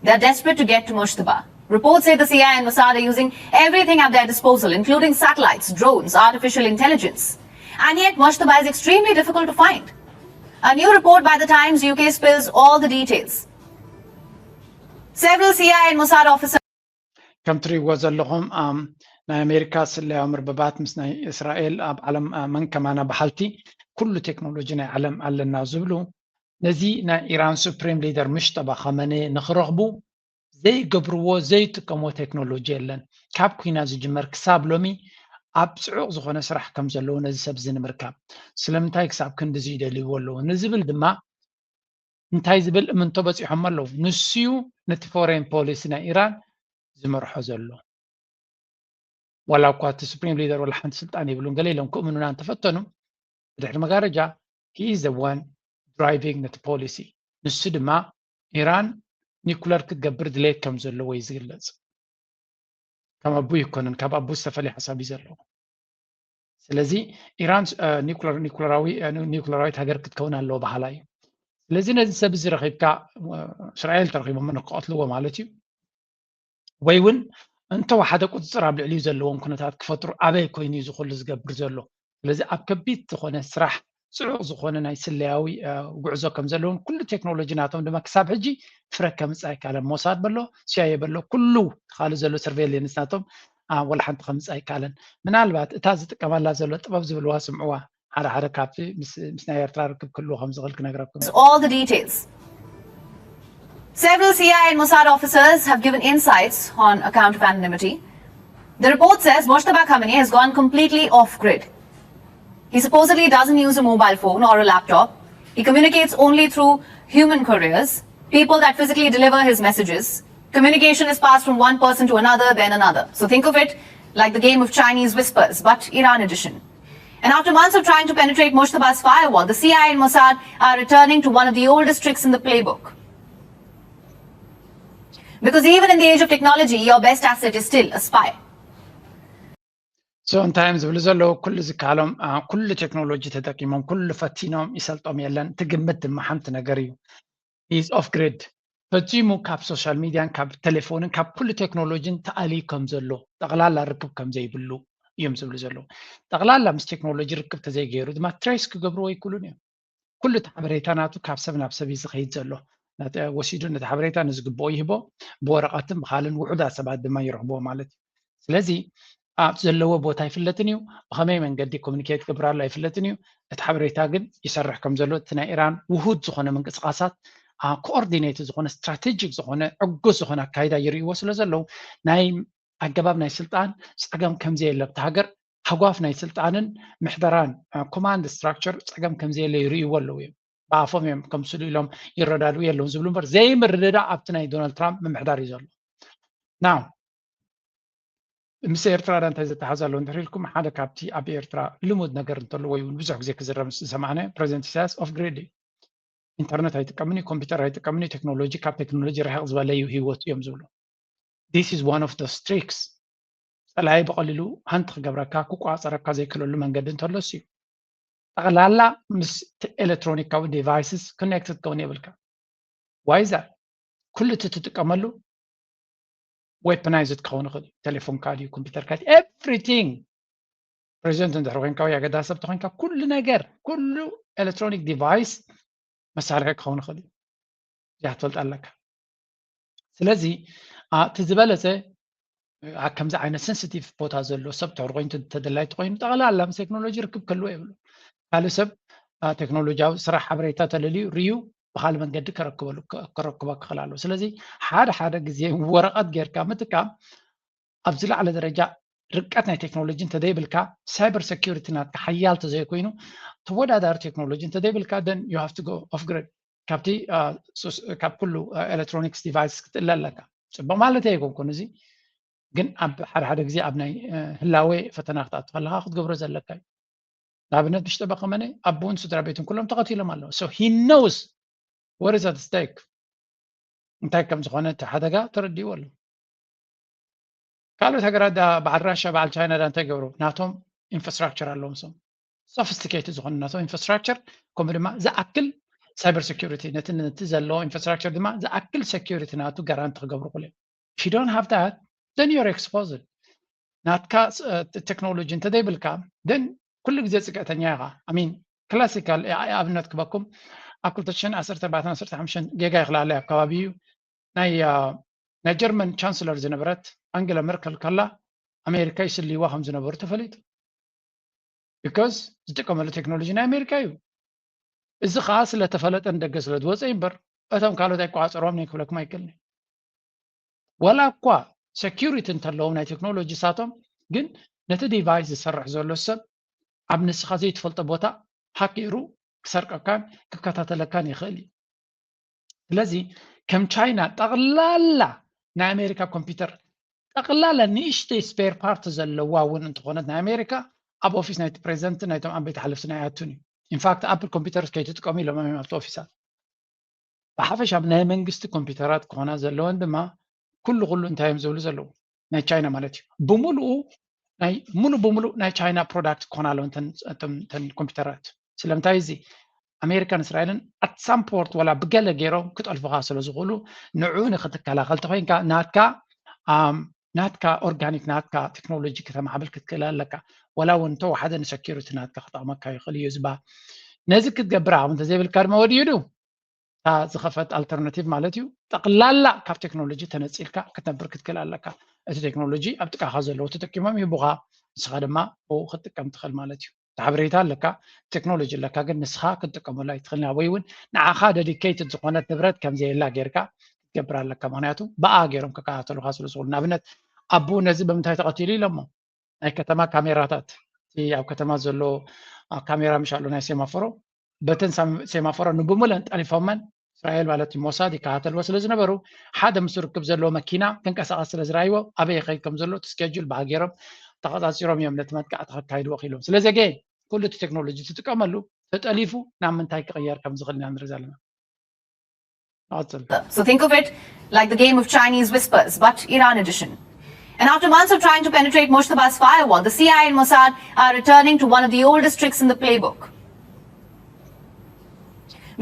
They're desperate to get to Mojtaba. Reports say the CIA and Mossad are using everything at their disposal, including satellites, drones, artificial intelligence. And yet, Mojtaba is extremely difficult to find. A new report by the Times U K spills all the details. Several CIA and Mossad officers. ከም ትሪእዎ ዘለኹም ናይ ኣሜሪካ ስለያዊ መርበባት ምስ ናይ እስራኤል ኣብ ዓለም መን ከማና በሓልቲ ኩሉ ቴክኖሎጂ ናይ ዓለም ኣለና ዝብሉ ነዚ ናይ ኢራን ሱፕሪም ሊደር ሙጅተባ ኻመኔ ንኽረኽቡ ዘይገብርዎ ዘይጥቀምዎ ቴክኖሎጂ የለን። ካብ ኩናት ዝጅመር ክሳብ ሎሚ ኣብ ፅዑቕ ዝኾነ ስራሕ ከም ዘለዉ ነዚ ሰብ እዚ ንምርካብ ስለምንታይ ክሳብ ክንድዚ ይደልይዎ ኣለዉ ንዝብል ድማ እንታይ ዝብል እምንቶ በፂሖም ኣለዉ። ንሱዩ ነቲ ፎሬን ፖሊሲ ናይ ኢራን ዝመርሖ ዘሎ። ዋላ እኳ እቲ ሱፕሪም ሊደር ዋላ ሓንቲ ስልጣን የብሉን ገለ ኢሎም ክእምኑና እንተፈተኑ ብድሕሪ መጋረጃ he is the one driving ነቲ ፖሊሲ። ንሱ ድማ ኢራን ኒኩለር ክትገብር ድሌት ከም ዘለዎ እዩ ዝግለፅ። ከም ኣቡ ይኮንን ካብ ኣቡ ዝተፈለየ ሓሳብ እዩ ዘለዎ። ስለዚ ኢራን ኒኩለራዊ ኒኩለራዊት ሃገር ክትከውን ኣለዎ በሃላ እዩ። ስለዚ ነዚ ሰብ እዚ ረኺብካ እስራኤል ተረኺቦም ንክቐትልዎ ማለት እዩ ወይ እውን እንተወሓደ ቁፅፅር ኣብ ልዕሊኡ ዘለዎም ኩነታት ክፈጥሩ ኣበይ ኮይኑ እዩ ዝኩሉ ዝገብር ዘሎ? ስለዚ ኣብ ከቢድ ዝኾነ ስራሕ ፅዑቕ ዝኾነ ናይ ስለያዊ ጉዕዞ ከም ዘለውን ኩሉ ቴክኖሎጂ ናቶም ድማ ክሳብ ሕጂ ፍረ ከምፅእ ኣይካለን። ሞሳድ በሎ ሲያየ በሎ ኩሉ ካልእ ዘሎ ሰርቬይለንስ ናቶም ወላ ሓንቲ ከምፅእ ኣይካለን። ምናልባት እታ ዝጥቀመላ ዘሎ ጥበብ ዝብልዋ ስምዕዋ ሓደ ሓደ ካብቲ ምስ ናይ ኤርትራ ርክብ ክህልዎ ከም ዝኽእል ክነግረኩም። All the details. Several C I A and Mossad officers have given insights on account of anonymity. The report says Mojtaba Khamenei has gone completely off grid. He supposedly doesn't use a mobile phone or a laptop. He communicates only through human couriers, people that physically deliver his messages. Communication is passed from one person to another, then another. So think of it like the game of Chinese whispers, but Iran edition. And after months of trying to penetrate Mojtaba's firewall, the C I A and Mossad are returning to one of the oldest tricks in the playbook. Because even in the age of technology, your best asset is still a spy. So እንታይ እዮም ዝብሉ ዘለዉ? ኩሉ ዝከኣሎም ኩሉ ቴክኖሎጂ ተጠቂሞም ኩሉ ፈቲኖም ይሰልጦም የለን። ትግምት ድማ ሓንቲ ነገር እዩ። Is off grid ፈጺሙ ካብ ሶሻል ሚድያን ካብ ቴሌፎንን ካብ ኩሉ ቴክኖሎጂን ተኣልዩ ከም ዘሎ ጠቕላላ ርክብ ከም ዘይብሉ እዮም ዝብሉ ዘለዉ። ጠቕላላ ምስ ቴክኖሎጂ ርክብ ተዘይገይሩ ድማ ትሬስ ክገብርዎ ኣይክእሉን እዮም። ኩሉ እቲ ሓበሬታ ናቱ ካብ ሰብ ናብ ሰብ እዩ ዝኸይድ ዘሎ። ወሲዱ ነቲ ሓበሬታ ንዝግብኦ ይህቦ፣ ብወረቐትን ብኻልን ውሑዳት ሰባት ድማ ይረኽብዎ ማለት እዩ። ስለዚ ኣብ ዘለዎ ቦታ ኣይፍለጥን እዩ። ብኸመይ መንገዲ ኮሚኒኬት ክገብር ኣሎ ኣይፍለጥን እዩ። እቲ ሓበሬታ ግን ይሰርሕ ከም ዘሎ እቲ ናይ ኢራን ውሁድ ዝኾነ ምንቅስቃሳት ኮኦርዲኔት ዝኾነ ስትራቴጂክ ዝኾነ ዕጉስ ዝኾነ ኣካይዳ ይርእይዎ ስለ ዘለዉ ናይ ኣገባብ ናይ ስልጣን ፀገም ከምዘየለ ኣብቲ ሃገር ሃጓፍ ናይ ስልጣንን ምሕደራን ኮማንድ ስትራክቸር ፀገም ከምዘየለ ይርእይዎ ኣለዉ እዮም። ብኣፎም እዮም ከምስሉ ኢሎም ይረዳድኡ የለውን ዝብሉ እምበር ዘይምርድዳእ ኣብቲ ናይ ዶናልድ ትራምፕ ምምሕዳር እዩ ዘሎ። ናው ምስ ኤርትራ ዳ እንታይ ዘተሓዝ ኣለዎ እንድሕር ኢልኩም ሓደ ካብቲ ኣብ ኤርትራ ልሙድ ነገር እንተሎ ወይ እውን ብዙሕ ግዜ ክዝረብ ዝሰማዕናዮ ፕሬዚደንት ኢሳያስ ኦፍ ግሪድ እዩ። ኢንተርነት ኣይጥቀምን እዩ፣ ኮምፒውተር ኣይጥቀምን እዩ፣ ቴክኖሎጂ ካብ ቴክኖሎጂ ርሕቕ ዝበለ እዩ ህይወት እዮም ዝብሉ። This is one of those tricks። ፀላኢ ብቐሊሉ ሃንት ክገብረካ ክቋፀረካ ዘይክእለሉ መንገዲ እንተሎስ እዩ። ጠቕላላ ምስ ኤሌክትሮኒካዊ ዲቫይስስ ኮኔክትድ ክኸውን የብልካ። ዋይዛ ኩሉ እቲ ትጥቀመሉ ዌፐናይዝድ ክኸውን ይኽእል እዩ። ቴሌፎንካ ድዩ ኮምፒውተርካ ድዩ ኤቭሪቲንግ። ፕሬዚደንት እንድሕር ኮይንካ ወይ ኣገዳሲ ሰብ ተኮይንካ ኩሉ ነገር ኩሉ ኤሌክትሮኒክ ዲቫይስ መሳርሒ ክኸውን ይኽእል እዩ። እዚኣ ክትፈልጥ ኣለካ። ስለዚ እቲ ዝበለፀ ኣብ ከምዚ ዓይነት ሰንስቲቭ ቦታ ዘሎ ሰብ ትሕር ኮይኑ ተደላይ ተኮይኑ ጠቕላላ ምስ ቴክኖሎጂ ርክብ ክህልዎ የብሉ። ካልእ ሰብ ቴክኖሎጂያዊ ስራሕ ሓበሬታ ተለልዩ ርዩ ብካልእ መንገዲ ከረክበሉ ከረክቦ ክኽእል ኣለዎ። ስለዚ ሓደ ሓደ ግዜ ወረቐት ጌርካ ምጥቃም ኣብ ዝለዓለ ደረጃ ርቀት ናይ ቴክኖሎጂ እንተዘይብልካ ሳይበር ሴኩሪቲ ናትካ ሓያል ተዘይኮይኑ ተወዳዳሪ ቴክኖሎጂ እንተዘይብልካ then you have to go off grid ካብቲ ካብ ኩሉ ኤሌክትሮኒክስ ዲቫይስ ክትእለ ኣለካ። ፅቡቅ ማለት ኣይኮንኩን እዚ ግን ኣብ ሓደ ሓደ ግዜ ኣብ ናይ ህላዌ ፈተና ክትኣቱ ከለካ ክትገብሮ ዘለካ እዩ። ንኣብነት ብሽጠበ ከመነ ኣቦን ስድራ ቤትን ኩሎም ተቐቲሎም ኣለዉ። So he knows what is at stake። እንታይ ከም ዝኾነ እቲ ሓደጋ ተረዲእዎ ኣሎ። ካልኦት ሃገራት ዳ በዓል ራሻ በዓል ቻይና ዳ እንታይ ገብሩ? ናቶም ኢንፍራስትራክቸር ኣለዎም። ሶም ሶፊስቲኬትድ ዝኾነ ናቶም ኢንፍራስትራክቸር ከምኡ ድማ ዝኣክል ሳይበር ሴኩሪቲ ነቲ ነቲ ዘለዎ ኢንፍራስትራክቸር ድማ ዝኣክል ሴኩሪቲ ናቱ ጋራንቲ ክገብሩ ክሉ እዮም። If you don't have that then you're exposed። ናትካ ቴክኖሎጂ እንተዘይብልካ then ኩሉ ግዜ ፅግዕተኛ ኢኻ። I mean ክላሲካል ኣብነት ክበኩም ኣብ ክልተ ሽሕን ዓሰርተ ኣርባዕተን ዓሰርተ ሓሙሽተን ጌጋ ይኽላለ ኣብ ከባቢ እዩ ናይ ናይ ጀርመን ቻንስለር ዝነበረት ኣንገላ መርከል ከላ ኣሜሪካ ይስልይዋ ከም ዝነበሩ ተፈሊጡ። ቢኮዝ ዝጥቀመሉ ቴክኖሎጂ ናይ ኣሜሪካ እዩ። እዚ ከዓ ስለተፈለጠ ንደገ ስለ ዝወፀ እዩ እምበር እቶም ካልኦት ኣይቋፀሮም ናይ ክብለኩም ኣይክእልን። ዋላ እኳ ሴኪሪቲ እንተለዎም ናይ ቴክኖሎጂ ሳቶም ግን ነቲ ዲቫይስ ዝሰርሕ ዘሎ ሰብ ኣብ ንስኻ ዘይትፈልጦ ቦታ ሃክ ገይሩ ክሰርቀካን ክከታተለካን ይኽእል እዩ። ስለዚ ከም ቻይና ጠቕላላ ናይ ኣሜሪካ ኮምፒውተር ጠቕላላ ንእሽተይ ስፔር ፓርት ዘለዋ እውን እንተኾነት ናይ ኣሜሪካ ኣብ ኦፊስ ናይቲ ፕሬዚደንት ናይቶም ዓበይቲ ሓለፍቲ ናይ ኣቱን እዩ። ኢንፋክት ኣፕል ኮምፒውተር ከይትጥቀሙ ኢሎም እዮም ኣብቲ ኦፊሳት። ብሓፈሻ ናይ መንግስቲ ኮምፒውተራት ክኾና ዘለወን ድማ ኩሉ ኩሉ እንታይ እዮም ዝብሉ ዘለዉ ናይ ቻይና ማለት እዩ ብምሉኡ ናይ ሙሉ ብምሉእ ናይ ቻይና ፕሮዳክት ክኾና ኣለዎ ተን ኮምፒውተራት። ስለምንታይ እዚ ኣሜሪካን እስራኤልን ኣት ሳም ፖርት ወላ ብገለ ገይሮም ክጠልፉካ ስለ ዝኽእሉ ንዑ ንክትከላኸል ተኮይንካ ናትካ ናትካ ኦርጋኒክ ናትካ ቴክኖሎጂ ከተማዕብል ክትክእል ኣለካ። ወላ እውን እንተወሓደ ንሰኪሪቲ ናትካ ክጠቕመካ ይኽእል እዩ ዝበሃል። ነዚ ክትገብር ዓቕሚ እንተዘይብልካ ድማ ወዲኡ ዱ እታ ዝኸፈት ኣልተርናቲቭ ማለት እዩ። ጠቕላላ ካብ ቴክኖሎጂ ተነፂልካ ክትነብር ክትክእል ኣለካ። እቲ ቴክኖሎጂ ኣብ ጥቃኻ ዘለዉ ተጠቂሞም ይህቡኻ፣ ንስኻ ድማ ብኡ ክትጥቀም ትኽእል ማለት እዩ። እቲ ሓበሬታ ኣለካ፣ ቴክኖሎጂ ኣለካ፣ ግን ንስኻ ክትጥቀመሉ ኣይትኽእልን። ወይ እውን ንዓኻ ደዲኬትድ ዝኾነት ንብረት ከምዘየላ ጌርካ ክትገብር ኣለካ። ምክንያቱ ብኣ ገይሮም ክከታተሉካ ስለ ዝኽእሉ። ንኣብነት ኣቦኡ ነዚ ብምንታይ ተቐቲሉ ኢሎሞ፣ ናይ ከተማ ካሜራታት፣ እቲ ኣብ ከተማ ዘሎ ካሜራ ምሽ ኣሎ ናይ ሴማፎሮ፣ በተን ሴማፎሮ ንብሙለን ጠሊፎመን እስራኤል ማለት እዩ ሞሳድ ይከታተልዎ ስለ ዝነበሩ፣ ሓደ ምስ ርክብ ዘለዎ መኪና ክንቀሳቐስ ስለ ዝረኣይዎ ኣበይ ይኸይድ ከም ዘሎ እቲ ስኬጁል ብኣ ገይሮም ተቐፃፂሮም እዮም ነቲ መጥቃዕቲ ከካይድዎ ክኢሎም። ስለዚ ገ ኩሉ እቲ ቴክኖሎጂ ትጥቀመሉ ተጠሊፉ ናብ ምንታይ ክቕየር ከም ዝኽእል ኢና ንርኢ ዘለና። So think of it like the game of Chinese whispers, but Iran edition. And after months of trying to penetrate Mojtaba's firewall, the C I A and Mossad are returning to one of the oldest tricks in the playbook.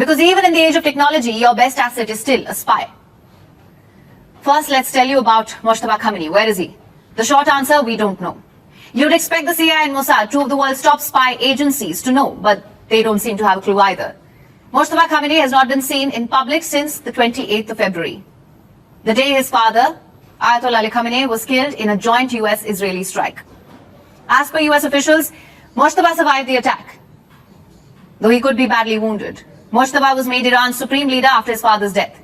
Because even in the age of technology, your best asset is still a spy. First, let's tell you about Mojtaba Khamenei. Where is he? The short answer, we don't know. You'd expect the C I A and Mossad, two of the world's top spy agencies, to know, but they don't seem to have a clue either. Mojtaba Khamenei has not been seen in public since the twenty-eighth of February, the day his father, Ayatollah Ali Khamenei, was killed in a joint U S Israeli strike. As per U S officials, Mojtaba survived the attack, though he could be badly wounded. Mojtaba was made Iran's supreme leader after his father's death.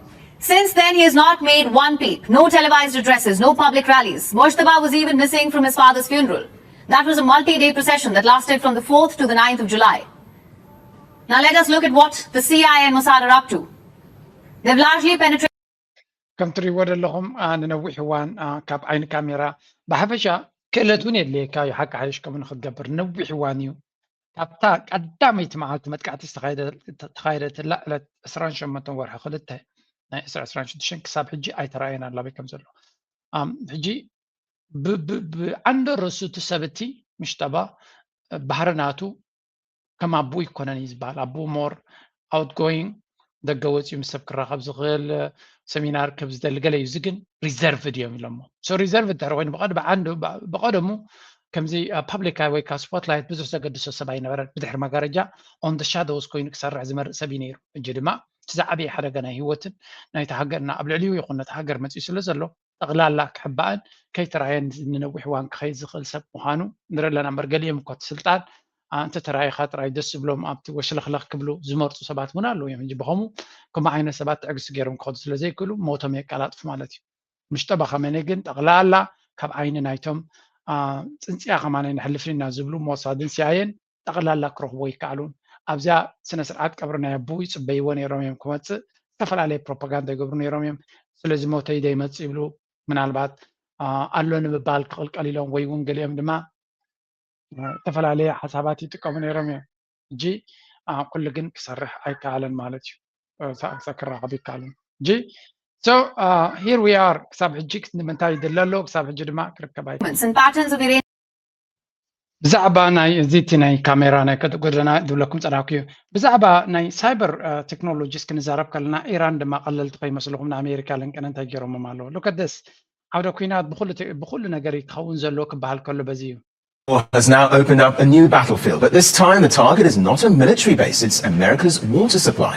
Since then, he has not made one peep, no televised addresses, no public rallies. Mojtaba was even missing from his father's funeral. That was a multi day procession that lasted from the fourth to the ninth of July. Now, let us look at what the C I A and Mossad are up to. They've largely penetrated. ከም ትሪእዎ ዘለኹም ንነዊሕ እዋን ካብ ዓይኒ ካሜራ ብሓፈሻ ክእለት እውን የድልየካ እዩ። ሓቂ ሓይሽ ከምኡ ንክትገብር ነዊሕ እዋን እዩ። ካብታ ቀዳመይቲ መዓልቲ መጥቃዕቲ ዝተኻየደትላ ዕለት ዕስራን ሸሞንተን ወርሒ ክልተ ናይ ዕስራ ዕስራን ሽዱሽተን ክሳብ ሕጂ ኣይተረኣየን ኣላበይ ከም ዘሎ። ሕጂ ብዓንደ ርእሱ እቲ ሰብ እቲ ምሽጠባ ባህሪ ናቱ ከም ኣቦኡ ይኮነን እዩ ዝበሃል። ኣቦኡ ሞር ኣውትጎይንግ ደገ ወፂኡ ምስ ሰብ ክራኸብ ዝኽእል ሰሚናር ክብ ዝደሊ ገለ እዩ። እዚ ግን ሪዘርቭድ እዮም ኢሎሞ። ሶ ሪዘርቭድ ድሕሪ ኮይኑ ብቐድ ብዓንዱ ብቐደሙ ከምዚ ፓብሊክ ወይ ከዓ ስፖትላይት ብዙሕ ዘገድሶ ሰብ ኣይነበረን። ብድሕሪ መጋረጃ ኦን ደ ሻዶውስ ኮይኑ ክሰርሕ ዝመርእ ሰብ እዩ ነይሩ። ሕጂ ድማ እቲ ዝዓበየ ሓደጋ ናይ ህይወትን ናይቲ ሃገርና ኣብ ልዕሊኡ ይኹን ነቲ ሃገር መፂኡ ስለ ዘሎ ጠቕላላ ክሕባእን ከይተራየን ንነዊሕ እዋን ክኸይድ ዝኽእል ሰብ ምዃኑ ንርኢ ኣለና። እምበር ገሊኦም እኮ እቲ ስልጣን እንተተራኢኻ ጥራይ ደስ ዝብሎም ኣብቲ ወሽለኽለኽ ክብሉ ዝመርፁ ሰባት እውን ኣለዉ እዮም። ሕጂ ብኸምኡ ከምኡ ዓይነት ሰባት ትዕግስቲ ገይሮም ክኸዱ ስለ ዘይክእሉ ሞቶም የቀላጥፉ ማለት እዩ። ምሽ ጠባኻ መነ ግን ጠቕላላ ካብ ዓይኒ ናይቶም ፅንፅያ ከማን ኣይነሕልፍን ኢና ዝብሉ ሞሳድን ሲኣየን ጠቕላላ ክረኽቦ ይከኣሉን። ኣብዚኣ ስነ ስርዓት ቀብሪ ናይ ኣቦኡ ይፅበይዎ ነይሮም እዮም ክመፅእ ዝተፈላለየ ፕሮፓጋንዳ ይገብሩ ነይሮም እዮም። ስለዚ ሞተይ ዶ ይመፅእ ይብሉ ምናልባት ኣሎ ንምባል ክቕልቀል ኢሎም ወይ እውን ገሊኦም ድማ ዝተፈላለየ ሓሳባት ይጥቀሙ ነይሮም እዮም። ሕጂ ኩሉ ግን ክሰርሕ ኣይከኣለን ማለት እዩ። ክራኸብ ይከኣልን ሕጂ so here we are ክሳብ ሕጂ ንምንታይ ይድለ ኣሎ ክሳብ ሕጂ ድማ ክርከብ ኣይከኣልን። Patterns of Iran ብዛዕባ ናይ እዚ እቲ ናይ ካሜራ ናይ ከደጎደና ዝብለኩም ፀናኩ እዩ። ብዛዕባ ናይ ሳይበር ቴክኖሎጂስ ክንዛረብ ከለና ኢራን ድማ ቀለልቲ ከይመስልኹም ንኣሜሪካ ለንቀነ እንታይ ገይሮሞም ኣለዎ። ሉከደስ ዓውደ ኩናት ብኩሉ ነገር ክኸውን ዘለዎ ክበሃል ከሎ በዚ እዩ። Has now opened up a new battlefield, but this time the target is not a military base, it's America's water supply.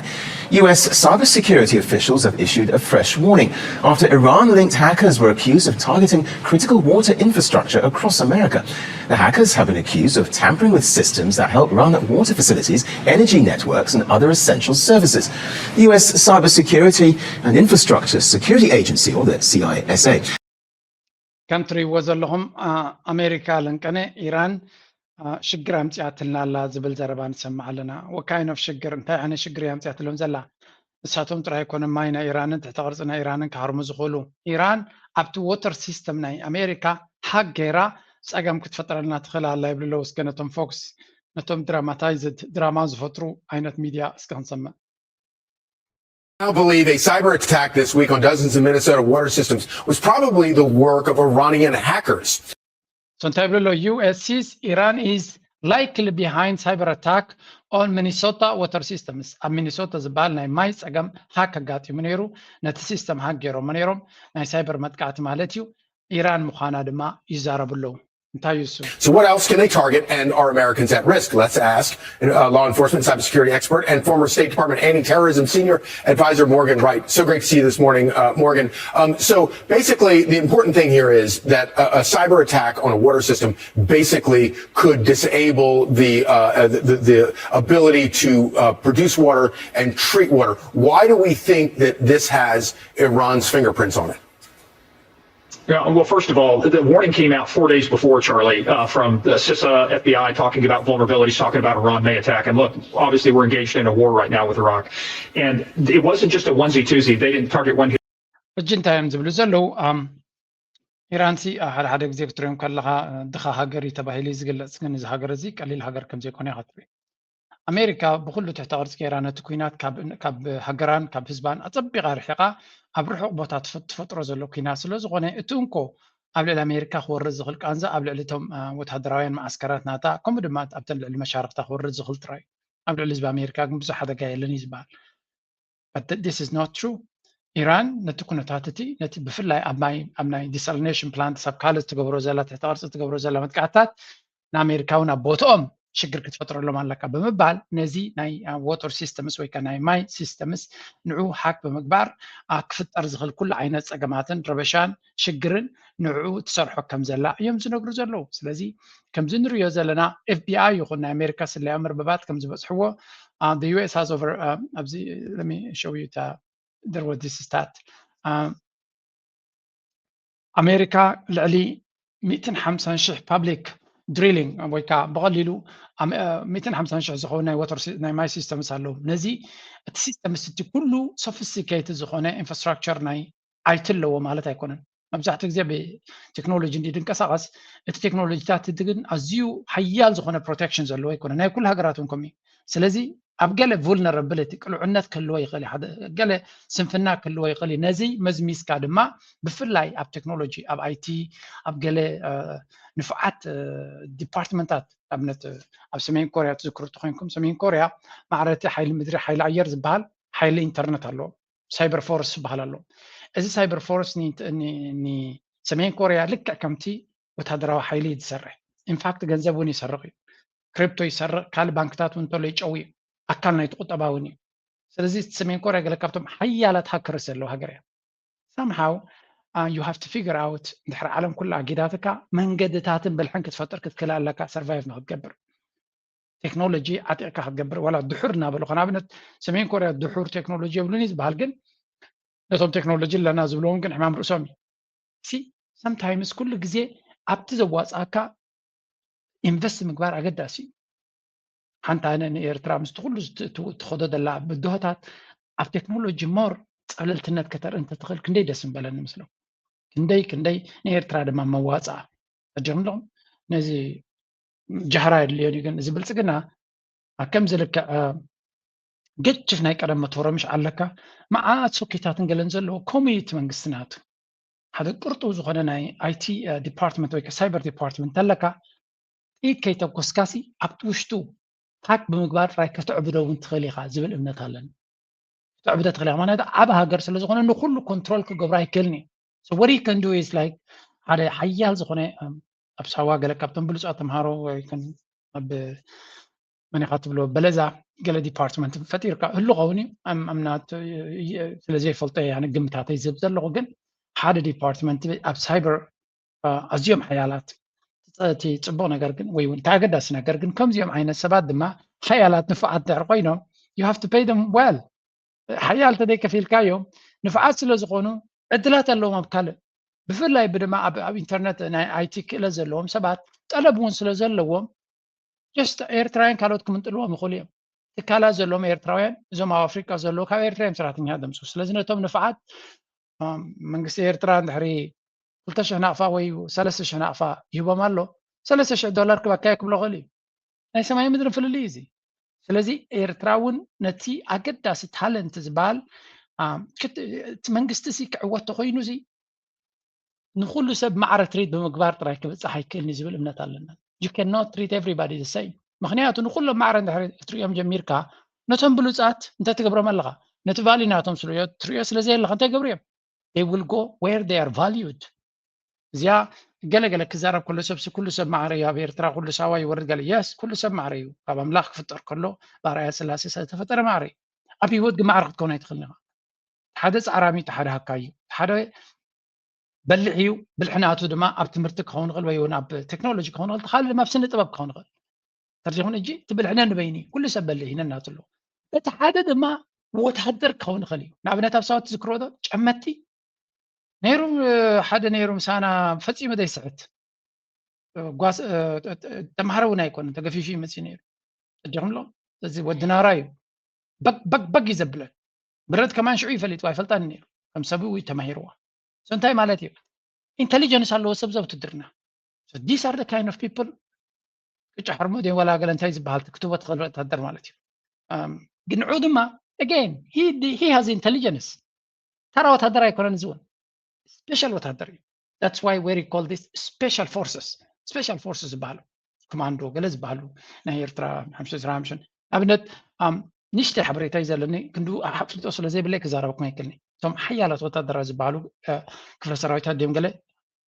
U S cybersecurity officials have issued a fresh warning after Iran linked hackers were accused of targeting critical water infrastructure across America. The hackers have been accused of tampering with systems that help run water facilities, energy networks, and other essential services. The U S Cybersecurity and Infrastructure Security Agency, or the C I S A. ከም ትሪእዎ ዘለኹም ኣሜሪካ ለንቀነ ኢራን ሽግር ኣምፅኣትልና ኣላ ዝብል ዘረባ ንሰምዕ ኣለና። What kind of ሽግር እንታይ ዓይነት ሽግር እያ ኣምፅኣትሎም ዘላ? ንሳቶም ጥራይ ኣይኮነ ማይ ናይ ኢራንን ትሕቲ ቅርፂ ናይ ኢራንን ክሃርሙ ዝኽእሉ። ኢራን ኣብቲ ዎተር ሲስተም ናይ ኣሜሪካ ሃክ ገይራ ፀገም ክትፈጥረልና ትኽእል ኣላ ይብሉ ኣለዉ። እስከ ነቶም ፎክስ ነቶም ድራማታይዝድ ድራማ ዝፈጥሩ ዓይነት ሚድያ እስከ ክንሰምዕ። Now believe a cyber attack this week on dozens of Minnesota water systems was probably the work of Iranian hackers. So እንታይ ብሎ ኣሎ? U S says Iran is likely behind cyber attack on Minnesota water systems. ኣብ ሚኒሶታ ዝበሃል ናይ ማይ ፀገም ሃክ ኣጋጢሙ ነይሩ። ነቲ ሲስተም ሃክ ገይሮሞ ነይሮም። ናይ ሳይበር መጥቃዕቲ ማለት እዩ። ኢራን ምዃና ድማ ይዛረቡ ኣለዉ። እንታይ እዩ እሱ? So what else can they target, and are Americans at risk? Let's ask uh, law enforcement cybersecurity expert and former State Department anti-terrorism senior advisor Morgan Wright. So great to see you this morning, uh, Morgan. Um, so basically, the important thing here is that a, a cyber attack on a water system basically could disable the, uh, uh, the the ability to uh, produce water and treat water. Why do we think that this has Iran's fingerprints on it? Yeah, well, first of all, the warning came out four days before, Charlie, uh, from the CISA, F B I, talking about vulnerabilities, talking about Iran may attack. And look, obviously, we're engaged in a war right now with Iraq. And it wasn't just a onesie twosie. They didn't target one. ሕጂ እንታይ እዮም ዝብሉ ዘለዉ? ኢራንሲ ሓደ ሓደ ግዜ ክትሪኦም ከለኻ ድኻ ሃገር እዩ ተባሂሉ ዝግለፅ፣ ግን እዚ ሃገር እዚ ቀሊል ሃገር ከምዘይኮነ ኢኻ ትርኢ። ኣሜሪካ ብኩሉ ትሕተ ቅርፂ ገይራ ነቲ ኩናት ካብ ሃገራን ካብ ህዝባን ኣፀቢቓ ርሒቓ ኣብ ርሑቕ ቦታ ትፈጥሮ ዘሎ ኩናት ስለ ዝኾነ፣ እቲ እንኮ ኣብ ልዕሊ ኣሜሪካ ክወርድ ዝኽእል ቃንዛ ኣብ ልዕሊ እቶም ወታደራውያን መዓስከራት ናታ፣ ከምኡ ድማ ኣብተን ልዕሊ መሻርክታ ክወርድ ዝኽእል ጥራይ። ኣብ ልዕሊ ህዝቢ ኣሜሪካ ግን ብዙሕ ሓደጋ የለን እዩ ዝበሃል። This is not true። ኢራን ነቲ ኩነታት እቲ ነቲ ብፍላይ ኣብ ናይ desalination plant ኣብ ካልእ ትገብሮ ዘላ ትሕተ ቅርፂ ትገብሮ ዘላ መጥቃዕታት ንኣሜሪካ እውን ኣብ ቦትኦም ሽግር ክትፈጥረሎም ኣለካ ብምባል ነዚ ናይ water systems ወይ ናይ ማይ systems ንዑ hack ብምግባር ክፍጠር ዝኽእል ኩሉ ዓይነት ፀገማትን ረበሻን ሽግርን ንዕኡ ትሰርሖ ከም ዘላ እዮም ዝነግሩ ዘለዉ። ስለዚ ከምዚ ንሪኦ ዘለና FBI ይኹን ናይ ኣሜሪካ ስለያ መርበባት ከም ዝበፅሕዎ US has over ኣብዚ show you there was this stat ኣሜሪካ ልዕሊ ሚእትን ሓምሳን ሽሕ public drilling ወይ ከዓ ብቐሊሉ ሚእትን ሓምሳን ሽሕ ዝኸውን ናይ ወተር ናይ ማይ systems ኣለዉ። ነዚ እቲ system እቲ ኩሉ sophisticated ዝኾነ infrastructure ናይ IT ኣለዎ ማለት ኣይኮነን። መብዛሕትኡ ግዜ ብቴክኖሎጂ እንዲ ድንቀሳቐስ እቲ ቴክኖሎጂታት ግን ኣዝዩ ሓያል ዝኾነ protection ዘለዎ ኣይኮነ። ናይ ኩሉ ሃገራት እውን ከምኡ። ስለዚ ኣብ ገለ vulnerability ቅልዑነት ክህልዎ ይኽእል፣ ገለ ስንፍና ክህልዎ ይኽእል። ነዚ መዝሚዝካ ድማ ብፍላይ ኣብ ቴክኖሎጂ፣ ኣብ IT፣ ኣብ ገለ ንፉዓት ዲፓርትመንታት ኣብነት ኣብ ሰሜን ኮርያ ትዝክሩ ተኮይንኩም ሰሜን ኮርያ ማዕረቲ ሓይሊ ምድሪ ሓይሊ ኣየር ዝበሃል ሓይሊ ኢንተርነት ኣለዎ። Cyber force ዝበሃል ኣሎ። እዚ cyber force ንሰሜን ኮርያ ልክዕ ከምቲ ወታደራዊ ሓይሊ እዩ ዝሰርሕ። In fact ገንዘብ እውን ይሰርቕ እዩ። ክሪፕቶ ይሰርቕ፣ ካልእ ባንክታት እውን እንተሎ ይጨው እዩ። ኣካል ናይቲ ቁጠባ እውን እዩ። ስለዚ ሰሜን ኮርያ ገለ ካብቶም ሓያላት hackers ዘለዋ ሃገር እያ። Somehow you have to figure out ድሕሪ ዓለም ኩላ ኣጊዳትካ መንገድታትን ብልሕን ክትፈጥር ክትክእል ኣለካ survive ንክትገብር። ቴክኖሎጂ ዓጢቕካ ክትገብር ዋላ ድሑር እናበልኹ ንኣብነት ሰሜን ኮርያ ድሑር ቴክኖሎጂ የብሉን እዩ ዝበሃል፣ ግን ነቶም ቴክኖሎጂ ኣለና ዝብልዎም ግን ሕማም ርእሶም እዩ። See sometimes ኩሉ ግዜ ኣብቲ ዘዋፅኣካ invest ምግባር ኣገዳሲ እዩ። ሓንቲ ኣነ ንኤርትራ ምስቲ ኩሉ ትኸዶ ዘላ ብድሆታት ኣብ ቴክኖሎጂ more ፀብለልትነት ከተርኢ እንተትኽእል ክንደይ ደስ ምበለኒ ምስሎም። ክንደይ ክንደይ ንኤርትራ ድማ መዋፅኣ። ፈዲኹም ኣለኹም ነዚ ጃህራ የድልዮን እዩ፣ ግን እዚ ብልፅግና ኣብ ከምዚ ልክዕ ገጭፍ ናይ ቀደም መትወሮ ምሽ ኣለካ መዓት ሶኬታትን ገለን ዘለዎ ከምኡ እዩ እቲ መንግስቲ ናቱ። ሓደ ቅርጡው ዝኾነ ናይ IT department ወይ cyber department ኣለካ ጥይት ከይተኮስካሲ ኣብቲ ውሽጡ hack ብምግባር ጥራይ ከተዕብዶ እውን ትኽእል ኢኻ ዝብል እምነት ኣለኒ። ክትዕብዶ ትኽእል ኢኻ ማለት ዓብ ሃገር ስለ ዝኾነ ንኩሉ control ክገብሮ ኣይክእልን እዩ። So what you can do is like ሓደ ሓያል ዝኾነ ኣብ ሳዋ ገለ ካብቶም ብሉፃት ተምሃሮ ወይ ኣብ መን ኢኻ ትብሎ በለዛ ገለ ዲፓርትመንት ፈጢርካ ህሉ ኸውን እዩ። ስለዘይፈልጦ ግምታተይ ዝህብ ዘለኹ ግን ሓደ ዲፓርትመንት ኣብ ሳይበር ኣዝዮም ሓያላት እቲ ፅቡቕ ነገር ግን ወይ እውን እቲ ኣገዳሲ ነገር ግን ከምዚኦም ዓይነት ሰባት ድማ ሓያላት ንፉዓት ድሕር ኮይኖም you have to pay them well ሓያል ተደይከፊልካዮም ንፉዓት ስለ ዝኾኑ ዕድላት ኣለዎም ኣብ ካልእ ብፍላይ ብድማ ኣብ ኢንተርነት ናይ IT ክእለት ዘለዎም ሰባት ጠለብ እውን ስለ ዘለዎም just ኤርትራውያን ካልኦት ክምንጥልዎም ይኽእሉ እዮም። ትካላት ዘለዎም ኤርትራውያን እዞም ኣብ ኣፍሪቃ ዘለዉ ካብ ኤርትራ እዮም ሰራሕተኛ ደምፁ። ስለዚ ነቶም ንፍዓት መንግስቲ ኤርትራ እንድሕሪ ክልተ ሽሕ ናቕፋ ወይ ሰለስተ ሽሕ ናቕፋ ይህቦም ኣሎ ሰለስተ ሽሕ ዶላር ክበካዮ ክብሎ ክእል እዩ። ናይ ሰማይ ምድርን ፍልልይ እዚ። ስለዚ ኤርትራ እውን ነቲ ኣገዳሲ ታለንት ዝበሃል እቲ መንግስቲ ሲ ክዕወት ተኮይኑ ሲ ንኩሉ ሰብ ማዕረ ትሪት ብምግባር ጥራይ ክብፃሕ ኣይክእልን ዝብል እምነት ኣለና። You cannot treat everybody the same። ምክንያቱ ንኩሎም ማዕረ እንድሕሪ ክትሪኦም ጀሚርካ ነቶም ብሉፃት እንታይ ትገብሮም ኣለካ? ነቲ ቫሊ ናቶም ስለ ትሪኦ ስለ ዘየለካ እንታይ ገብሩ እዮም? They will go where they are valued። እዚኣ ገለ ገለ ክዛረብ ከሎ ሰብ ኩሉ ሰብ ማዕረ እዩ ኣብ ኤርትራ ኩሉ ሳዋ ይወርድ ገለ የስ ኩሉ ሰብ ማዕረ እዩ ካብ ኣምላኽ ክፍጠር ከሎ ባርኣያ ስላሴ ዝተፈጠረ ማዕረ እዩ ኣብ ህይወት ግን ማዕረ ክትከውን ኣይትኽእልን ኢኻ ሓደ ፃዕራሚ ሓደ ሃካይ እዩ ሓደ በልሕ እዩ ብልሕናቱ ድማ ኣብ ትምህርቲ ክኸውን ይኽእል ወይ እውን ኣብ ቴክኖሎጂ ክኸውን ይኽእል ካልእ ድማ ኣብ ስነ ጥበብ ክኸውን ይኽእል ተርዚኹን እጂ እቲ ብልሕነ ንበይኒ ኩሉ ሰብ በልሕ ይነናትሎ እቲ ሓደ ድማ ወታደር ክኸውን ይኽእል እዩ ንኣብነት ኣብ ሰባት ዝክሮ ዶ ጨመቲ ነይሩ ሓደ ነይሩ ምሳና ፈፂሙ ዘይስሕት ጓስ ተምሃረ እውን ኣይኮነ ተገፊፉ ይመፅእ ነይሩ ፀዲኹምሎ እዚ ወድናራ እዩ በግ በግ በግ እዩ ዘብለን ብረት ከማን ሽዑ ይፈሊጥዋ ኣይፈልጣን ነይሩ ከም ሰብ እዩ ተማሂርዋ እንታይ ማለት እዩ ኢንቴሊጀንስ ኣለዎ ሰብ ዘውትድርና these are the kind of people ቅጫ ሕርሞ ደ ዋላ ገለ እንታይ ዝበሃል ክትቦ ትኽእል ወታደር ማለት እዩ ግን ንዑ ድማ again he has intelligence ተራ ወታደር ኣይኮነን እዚ እውን special ወታደር እዩ that's why we call this special forces special forces ዝበሃሉ ኮማንዶ ገለ ዝበሃሉ ናይ ኤርትራ ሓምሽተ ስራ ሓምሽን ኣብነት ንሽተይ ሓበሬታ እዩ ዘለኒ ክንዱ ፍልጦ ስለ ዘይብለይ ክዛረበኩም ኣይክልኒ እቶም ሓያላት ወታደራት ዝበሃሉ ክፍለ ሰራዊታት ድዮም ገለ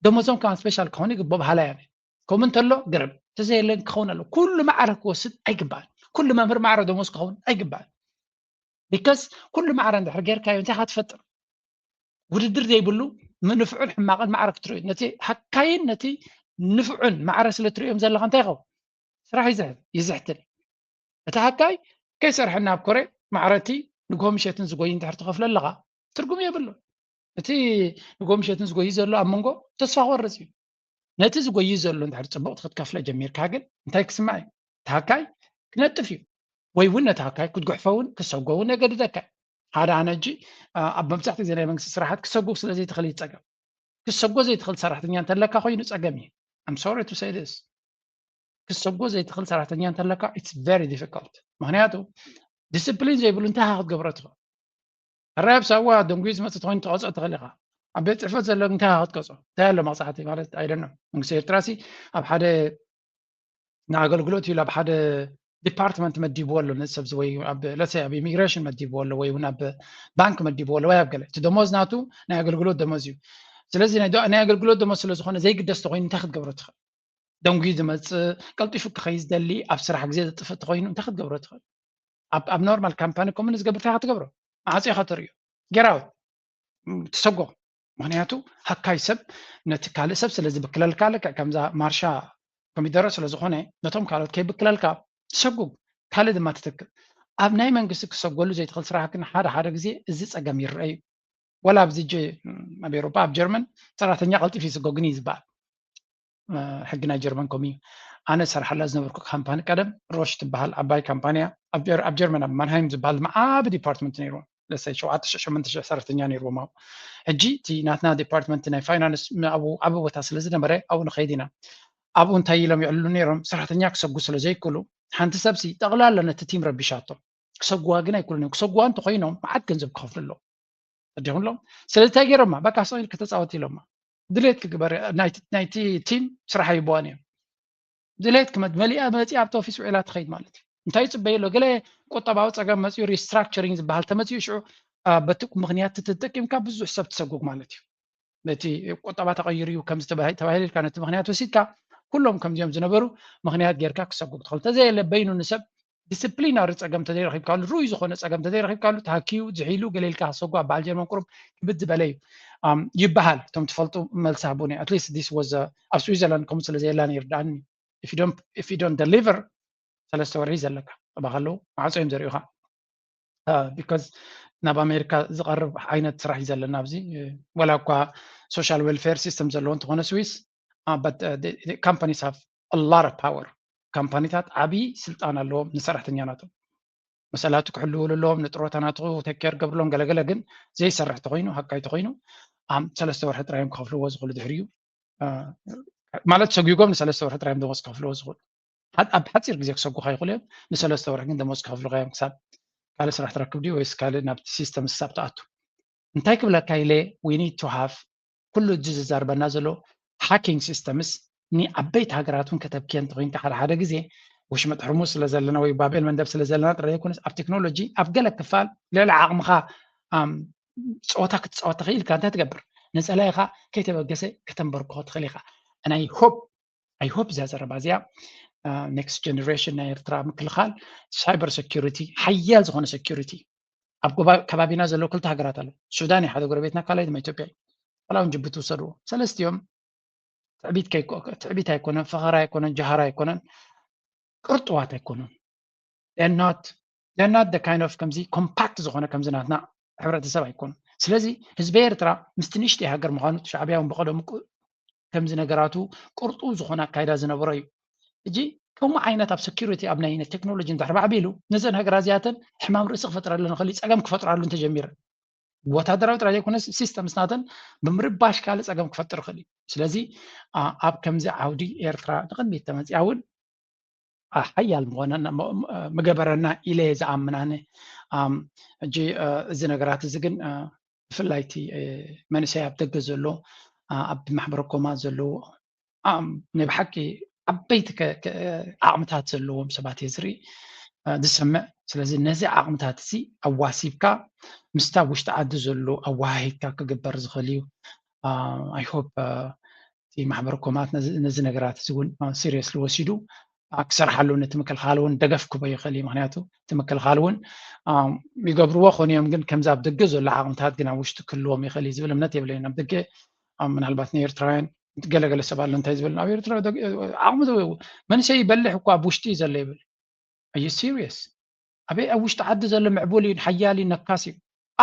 ደሞዞም ከማ ስፔሻል ክኾኑ ይግቦ ባህላ እያ ከምኡ እንተሎ ግርም ተዘየለን ክኸውን ኣሎ ኩሉ ማዕረ ክወስድ ኣይግባል ኩሉ መምህር ማዕረ ደሞዝ ክኸውን ኣይግባል ቢካስ ኩሉ ማዕረ እንድሕር ጌርካዮ እንታይ ካ ትፈጥር ውድድር ዘይብሉ ንፍዑን ሕማቕን ማዕረ ክትርእዩ ነቲ ሃካይን ነቲ ንፍዑን ማዕረ ስለ ትርእዮም ዘለካ እንታይ ይኸውን ስራሕ ይዝሕትን እቲ ሃካይ ከይሰርሐና ኣብ ኮሬ ማዕረቲ ንግሆ ምሸትን ዝጎይ እንድሕር ትኸፍሎ ኣለካ ትርጉም የብሉ እቲ ንግሆ ምሸትን ዝጎይ ዘሎ ኣብ መንጎ ተስፋ ክወርፅ እዩ ነቲ ዝጎይ ዘሎ እንድሕር ፅቡቕ ክትከፍለ ጀሚርካ ግን እንታይ ክስማዕ እዩ ተሃካይ ክነጥፍ እዩ ወይ እውን ነቲ ሃካይ ክትጉሕፈ እውን ክሰጎ እውን የገድደካ ሓደ ኣነ እጂ ኣብ መብዛሕትኡ ግዜ ናይ መንግስቲ ስራሓት ክሰጉ ስለ ዘይትኽእል ይፀገም ክሰጎ ዘይትኽእል ሰራሕተኛ እንተለካ ኮይኑ ፀገም እዩ I'm sorry to say this ክሰጎ ዘይትኽእል ሰራሕተኛ እንተለካ it's very difficult ምክንያቱ ዲስፕሊን ዘይብሉ እንታይ ክትገብሮ ትኽእል ሕራይ ኣብ ሳዋ ደንጉዩ ዝመፅእ ተኮይኑ ትቐፅኦ ትኽእል ኢኻ ኣብ ቤት ፅሕፈት ዘሎ እንታይ ክትቀፅኦ እንታይ ኣሎ መቕፃዕቲ ማለት ኣይደኖ መንግስቲ ኤርትራ ሲ ኣብ ሓደ ንኣገልግሎት ኢሉ ኣብ ሓደ ዲፓርትመንት መዲብዎ ኣሎ ነዚ ሰብ ወይ ኣብ ለሰ ኣብ ኢሚግሬሽን መዲብዎ ኣሎ ወይ እውን ኣብ ባንክ መዲብዎ ኣሎ ወይ ኣብ ገለ እቲ ደሞዝ ናቱ ናይ ኣገልግሎት ደሞዝ እዩ ስለዚ ናይ ኣገልግሎት ደሞዝ ስለ ዝኾነ ዘይግደስ ተኮይኑ እንታይ ክትገብሮ ትኽእል ደንጉዩ ዝመፅእ ቀልጢፉ ክኸይ ዝደሊ ኣብ ስራሕ ግዜ ዘጥፍእ ተኮይኑ እንታይ ክትገብሮ ትኽእል ኣብ ኖርማል ካምፓኒ ከምኡ ዝገብር እንታይ ክትገብሮ መዓፂ ኢኻ ተርእዮ ጌራዊ ትሰጎ ምክንያቱ ሃካይ ሰብ ነቲ ካልእ ሰብ ስለ ዝብክለልካ ልክዕ ከምዛ ማርሻ ኮሚደረ ስለ ዝኾነ ነቶም ካልኦት ከይብክለልካ ትሰጉግ ካልእ ድማ ትትክእ ኣብ ናይ መንግስቲ ክሰጎሉ ዘይትኽእል ስራሕ ግን ሓደ ሓደ ግዜ እዚ ፀገም ይረአ እዩ ወላ ኣብዚ ኣብ ኤሮፓ ኣብ ጀርመን ሰራሕተኛ ቀልጢፍ ይስጎግን እዩ ዝበሃል ሕጊ ናይ ጀርመን ከምኡ እዩ ኣነ ዝሰርሓላ ዝነበርኩ ካምፓኒ ቀደም ሮሽ ትበሃል ዓባይ ካምፓኒያ ኣብ ጀርመን ኣብ ማንሃይም ዝበሃል ዓቢ ዲፓርትመንት ነይርዎም ለሰይ ሸውዓተ ሽሕ ሸሞንተ ሽሕ ሰራሕተኛ ነይርዎም ኣብኡ ሕጂ እቲ ናትና ዲፓርትመንት ናይ ፋይናንስ ኣብኡ ዓቢ ቦታ ስለ ዝነበረ ኣብኡ ንኸይድ ኢና ኣብኡ እንታይ ኢሎም ይዕልሉ ነይሮም ሰራሕተኛ ክሰጉ ስለ ዘይክእሉ ሓንቲ ሰብሲ ጠቕላላ ነቲ ቲም ረቢሻቶ ክሰጉዋ ግን ኣይክእሉን እዮም ክሰጉዋ እንተኮይኖም መዓት ገንዘብ ክኸፍሉ ኣለዎም ኣዲኹምሎም ስለዚ እንታይ ገይሮማ በቃ ስቕ ኢልክ ተፃወት ኢሎማ ድሌት ክግበር ናይቲ ቲም ስራሕ ይበዋን እዮም ድሌት ክመድ መሊኣ መፂኣ ኣብቲ ኦፊስ ውዒላ ትኸይድ ማለት እዩ እንታይ ይፅበይ ኣሎ ገለ ቁጠባዊ ፀገም መፅኡ ሪስትራክቸሪንግ ዝበሃል ተመፅኡ ሽዑ በቲ ምክንያት ትጠቂምካ ብዙሕ ሰብ ትሰጉግ ማለት እዩ ነቲ ቁጠባ ተቐይሩ እዩ ከምዚ ተባሂሉ ኢልካ ነቲ ምክንያት ወሲድካ ኩሎም ከምዚኦም ዝነበሩ ምክንያት ጌርካ ክሰጉግ ትኽእል ተዘየለ በይኑ ንሰብ ዲስፕሊናሪ ፀገም ተዘይረኪብካሉ ርኡይ ዝኾነ ፀገም ተዘይረኪብካሉ ተሃኪዩ ዝሒሉ ገለ ኢልካ ክሰጉ ኣብ በዓል ጀርመን ቁሩብ ክብድ ዝበለ እዩ ይበሃል እቶም ትፈልጡ መልሲ ሃቡኒ at least this was ኣብ ስዊዘርላንድ ከምኡ ስለ ዘየላ ይርዳእኒ if you don't deliver ሰለስተ ወርሒ ዘለካ ጠባ ከለዉ ማዕፆ እዮም ዘርእዩካ because ናብ ኣሜሪካ ዝቐርብ ዓይነት ስራሕ እዩ ዘለና ኣብዚ ወላ እኳ social welfare system ዘለዎ እንተኾነ ስዊስ companies have a lot of power ካምፓኒታት ዓብዪ ስልጣን ኣለዎም ንሰራሕተኛ ናቶም መሰላቱ ክሕልውሉ ኣለዎም ንጥሮታ ናቱ ተኬር ገብርሎም ገለገለ ግን ዘይሰርሕ ተኮይኑ ሃካይ ተኮይኑ ሰለስተ ወርሒ ጥራዮም ክኸፍልዎ ዝኽእሉ ድሕሪዩ ማለት ሰጒጎም ንሰለስተ ወርሒ ጥራዮም ደሞዝ ክኸፍልዎ ዝኽእሉ ኣብ ሓፂር ግዜ ክሰጉኻ ይኽእሉ እዮም ንሰለስተ ወርሒ ግን ደሞዝ ክኸፍሉካ እዮም ክሳብ ካልእ ስራሕ ትረክብ ድዩ ወይስ ካልእ ናብቲ ሲስተም ስሳብ ትኣቱ እንታይ ክብለካ ኢለ we need to have ኩሉ እዚ ዝዛርበና ዘሎ hacking systems ንዓበይቲ ሃገራት እውን ከተብክየን ተኮይንካ ሓደ ሓደ ግዜ ወሽመጥ ሕርሙዝ ስለ ዘለና ወይ ባብኤል መንደብ ስለ ዘለና ጥራይ ዘይኮነስ ኣብ ቴክኖሎጂ ኣብ ገለ ክፋል ልዕሊ ዓቕምኻ ፀወታ ክትፃወት ትኽእል ኢልካ እንታይ ትገብር ንፀላኢኻ ከይተበገሰ ከተንበርክኾ ትኽእል ኢኻ and I hope I hope እዚኣ ዘረባ እዚኣ next generation ናይ ኤርትራ ምክልኻል cyber security ሓያል ዝኾነ security ኣብ ከባቢና ዘለዉ ክልተ ሃገራት ኣለዉ። ሱዳን እዩ ሓደ ጎረቤትና፣ ካልኣይ ድማ ኢትዮጵያ እዩ። ዋላ እውን ጅቡቲ ውሰድዎ። ሰለስቲኦም ትዕቢት ኣይኮነን፣ ፈኸራ ኣይኮነን፣ ጃሃራ ኣይኮነን፣ ቅርጡዋት ኣይኮኑን። not kind of ከምዚ compact ዝኾነ ከምዚ ናትና ሕብረተሰብ ኣይኮኑን። ስለዚ ህዝቢ ኤርትራ ምስቲ ንእሽተይ ሃገር ምዃኑ ሻዕብያ እውን ብቐደሙ ከምዚ ነገራቱ ቅርጡ ዝኾነ ኣካይዳ ዝነበሮ እዩ። ሕጂ ከምኡ ዓይነት ኣብ security ኣብ ናይ ቴክኖሎጂ እንድሕር ባዕቢሉ ነዘን ሃገራት እዚኣተን ሕማም ርእሲ ክፈጥረለን ይኽእል እዩ፣ ፀገም ክፈጥራሉ እንተጀሚረን። ወታደራዊ ጥራይ ዘይኮነ systems ናተን ብምርባሽ ካልእ ፀገም ክፈጥር ይኽእል እዩ። ስለዚ ኣብ ከምዚ ዓውዲ ኤርትራ ንቕድሚት ተመፂኣ እውን ሓያል ምገበረና ኢለ እየ ዝኣምን ኣነ። ሕጂ እዚ ነገራት እዚ ግን ብፍላይ እቲ መንእሰይ ኣብ ደገ ዘሎ ኣብ ማሕበረ ኮማት ዘለዉ ናይ ብሓቂ ዓበይቲ ዓቕምታት ዘለዎም ሰባት እየ ዝርኢ ዝሰምዕ። ስለዚ ነዚ ዓቕምታት እዚ ኣዋሲብካ ምስታ ውሽጢ ዓዲ ዘሎ ኣወሃሂድካ ክግበር ዝኽእል እዩ። I hope እቲ ማሕበረ ኮማት ነዚ ነገራት እዚ እውን seriously ወሲዱ ክሰርሓሉ፣ ነቲ ምክልኻል እውን ደገፍ ክቦ ይኽእል እዩ። ምክንያቱ እቲ ምክልኻል እውን ይገብርዎ ኾን እዮም፣ ግን ከምዚ ኣብ ደገ ዘሎ ዓቕምታት ግን ኣብ ውሽጢ ክህልዎም ይኽእል እዩ ዝብል እምነት የብለይን። ኣብ ደገ ምናልባት ንኤርትራውያን ገለገለ ሰብ ኣሎ እንታይ ዝብል ኣብ ኤርትራ ዓቕሚ መንእሰይ ይበልሕ እኮ ኣብ ውሽጢ እዩ ዘሎ ይብል። Are you serious? ኣበይ ኣብ ውሽጢ ዓዲ ዘሎ ምዕቡል እዩ፣ ሓያል እዩ፣ ነካስ እዩ።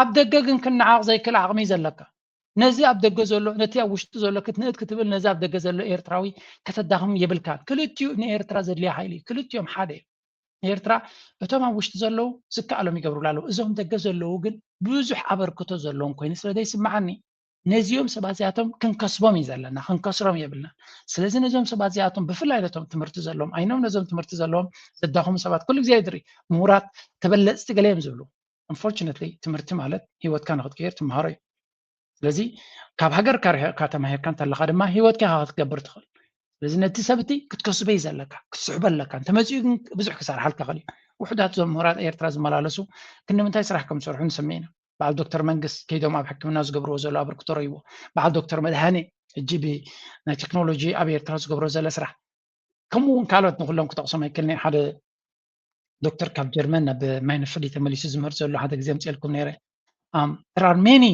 ኣብ ደገ ግን ክንዓቕ ዘይክእል ዓቕሚ እዩ ዘለካ። ነዚ ኣብ ደገ ዘሎ ነቲ ኣብ ውሽጢ ዘሎ ክትንእድ ክትብል ነዚ ኣብ ደገ ዘሎ ኤርትራዊ ከተዳኽም የብልካን። ክልቲኡ ንኤርትራ ዘድልያ ሓይሊ እዩ። ክልቲኦም ሓደ እዮም። ንኤርትራ እቶም ኣብ ውሽጢ ዘለዉ ዝከኣሎም ይገብሩላ ኣለዉ። እዞም ደገ ዘለዉ ግን ብዙሕ ኣበርክቶ ዘለዎም ኮይኑ ስለ ዘይስምዓኒ ነዚኦም ሰባት እዚኣቶም ክንከስቦም እዩ ዘለና፣ ክንከስሮም የብልና። ስለዚ ነዞም ሰባት እዚኣቶም ብፍላይ ነቶም ትምህርቲ ዘለዎም ኣይኖም ነዞም ትምህርቲ ዘለዎም ዘዳኸሙ ሰባት ኩሉ ግዜ ይድሪ ምሁራት ተበለፅቲ ገለ እዮም ዝብሉ። Unfortunately ትምህርቲ ማለት ህይወትካ ንክትቅየር ትምሃሮ እዩ። ስለዚ ካብ ሃገርካ ርሒቕካ ተማሂርካ እንተለካ ድማ ህይወትካ ኢኻ ክትገብር ትኽእል። ስለዚ ነቲ ሰብ እቲ ክትከስቦ እዩ ዘለካ፣ ክትስሕቦ ኣለካ። እንተመፂኡ ግን ብዙሕ ክሰርሓልካ ይኽእል እዩ። ውሑዳት እዞም ምሁራት ኤርትራ ዝመላለሱ ክንዲ ምንታይ ስራሕ ከም ዝሰርሑ ንሰምዕ ኢና። በዓል ዶክተር መንግስ ከይዶም ኣብ ሕክምና ዝገብርዎ ዘሎ ኣበርክቶ ረይዎ። በዓል ዶክተር መድሃኔ ሕጂ ብናይ ቴክኖሎጂ ኣብ ኤርትራ ዝገብሮ ዘሎ ስራሕ ከምኡ እውን ካልኦት ንኩሎም ክጠቕሶም ኣይክእልን እየ። ሓደ ዶክተር ካብ ጀርመን ናብ ማይነፍሊ ተመሊሱ ዝምህር ዘሎ ሓደ ግዜ ኣምፅኤልኩም ነይረ። There are many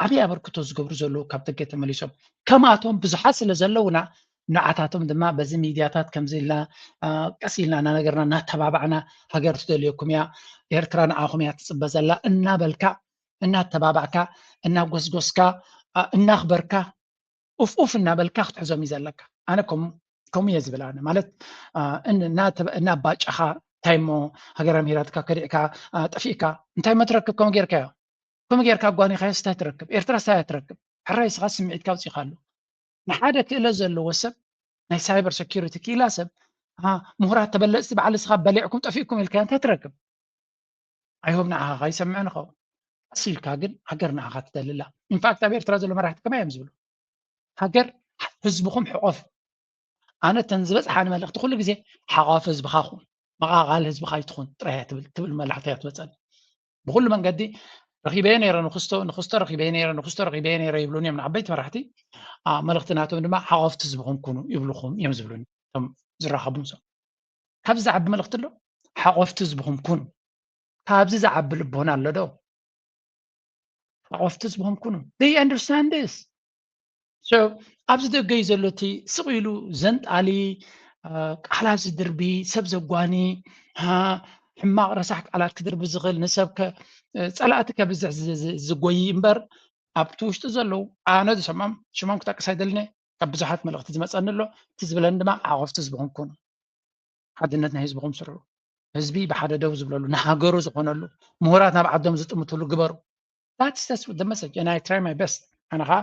ዓብዪ ኣበርክቶ ዝገብሩ ዘለዉ ካብ ደገ ተመሊሶም ከምኣቶም ብዙሓት ስለ ዘለውና ንዓታቶም ድማ በዚ ሚድያታት ከምዚ ኢልና ቀስ ኢልና እናነገርና እናተባባዕና ሃገር ትደልየኩም እያ፣ ኤርትራ ንዓኹም እያ ትፅበ ዘላ እናበልካ እናተባባዕካ እናጎስጎስካ እናኽበርካ ኡፍ ኡፍ እናበልካ ክትሕዞም እዩ ዘለካ። ኣነ ከምኡ እየ ዝብል ኣነ ማለት እናባጫኻ እንታይ እሞ ሃገር ኣምሂራትካ ከዲዕካ ጠፊእካ እንታይ እሞ ትረክብ ከምኡ ጌርካዮ ከምኡ ጌርካ ኣጓኒኻዮስ እንታይ ትረክብ? ኤርትራስ እንታይ እያ ትረክብ? ሕራይ እስኻ ስምዒትካ ኣውፂእካ ኣሎ። ንሓደ ክእለት ዘለዎ ሰብ ናይ cyber security ክኢላ ሰብ ምሁራት ተበለፅቲ በዓል እስኻ በሊዕኩም ጠፊእኩም ኢልካዮ እንታይ ትረክብ? I hope ንዓኻ ከይሰምዕ ንኸውን። ቀስ ኢልካ ግን ሃገር ንዓኻ ትደልላ። In fact ኣብ ኤርትራ ዘሎ መራሕቲ ከመይ እዮም ዝብሉ? ሃገር ህዝብኹም ሕቆፍ። ኣነ እተን ዝበፅሓኒ መልእኽቲ ኩሉ ግዜ ሓቋፊ ህዝብኻ ኩን፣ መቓቓሊ ህዝብኻ ኣይትኹን ጥራይ እያ ትብል ትብል መልእኽቲ እያ ትመፀኒ። ብኩሉ መንገዲ ረኺበዮ ነይረ ንክስቶ ንክስቶ ረኺበዮ ነይረ ንክስቶ ረኺበዮ ነይረ ይብሉኒ እዮም ንዓበይቲ መራሕቲ። መልእኽቲ ናቶም ድማ ሓቆፍቲ ህዝብኹም ኩኑ ይብልኹም እዮም ዝብሉኒ እቶም ዝራኸቡም ሰብ። ካብዚ ዝዓቢ መልእኽቲ ኣሎ? ሓቆፍቲ ህዝብኹም ኩኑ። ካብዚ ዝዓቢ ልቦና ኣሎ ዶ? ሓቆፍቲ ህዝብኹም ኩኑ። They understand this. So ኣብዚ ደገ እዩ ዘሎ እቲ ስቕ ኢሉ ዘንጣሊ ቃላት ዝድርቢ ሰብ ዘጓኒ ሕማቕ ረሳሕ ቃላት ክድርቢ ዝኽእል ንሰብ ጸላእቲ ከብዝሕ ዝጎይ እምበር ኣብቲ ውሽጢ ዘለዉ ኣነ ዝሰምዖም ሽሞም ክጠቅስ ኣይደልነ ካብ ብዙሓት መልእኽቲ ዝመፀኒ ኣሎ እቲ ዝብለኒ ድማ ሓቆፍቲ ህዝብኹም ኩኑ ሓድነት ናይ ህዝብኹም ስርሑ ህዝቢ ብሓደ ደው ዝብለሉ ንሃገሩ ዝኾነሉ ምሁራት ናብ ዓዶም ዝጥምትሉ ግበሩ that's the message and I try my best ኣነ ከዓ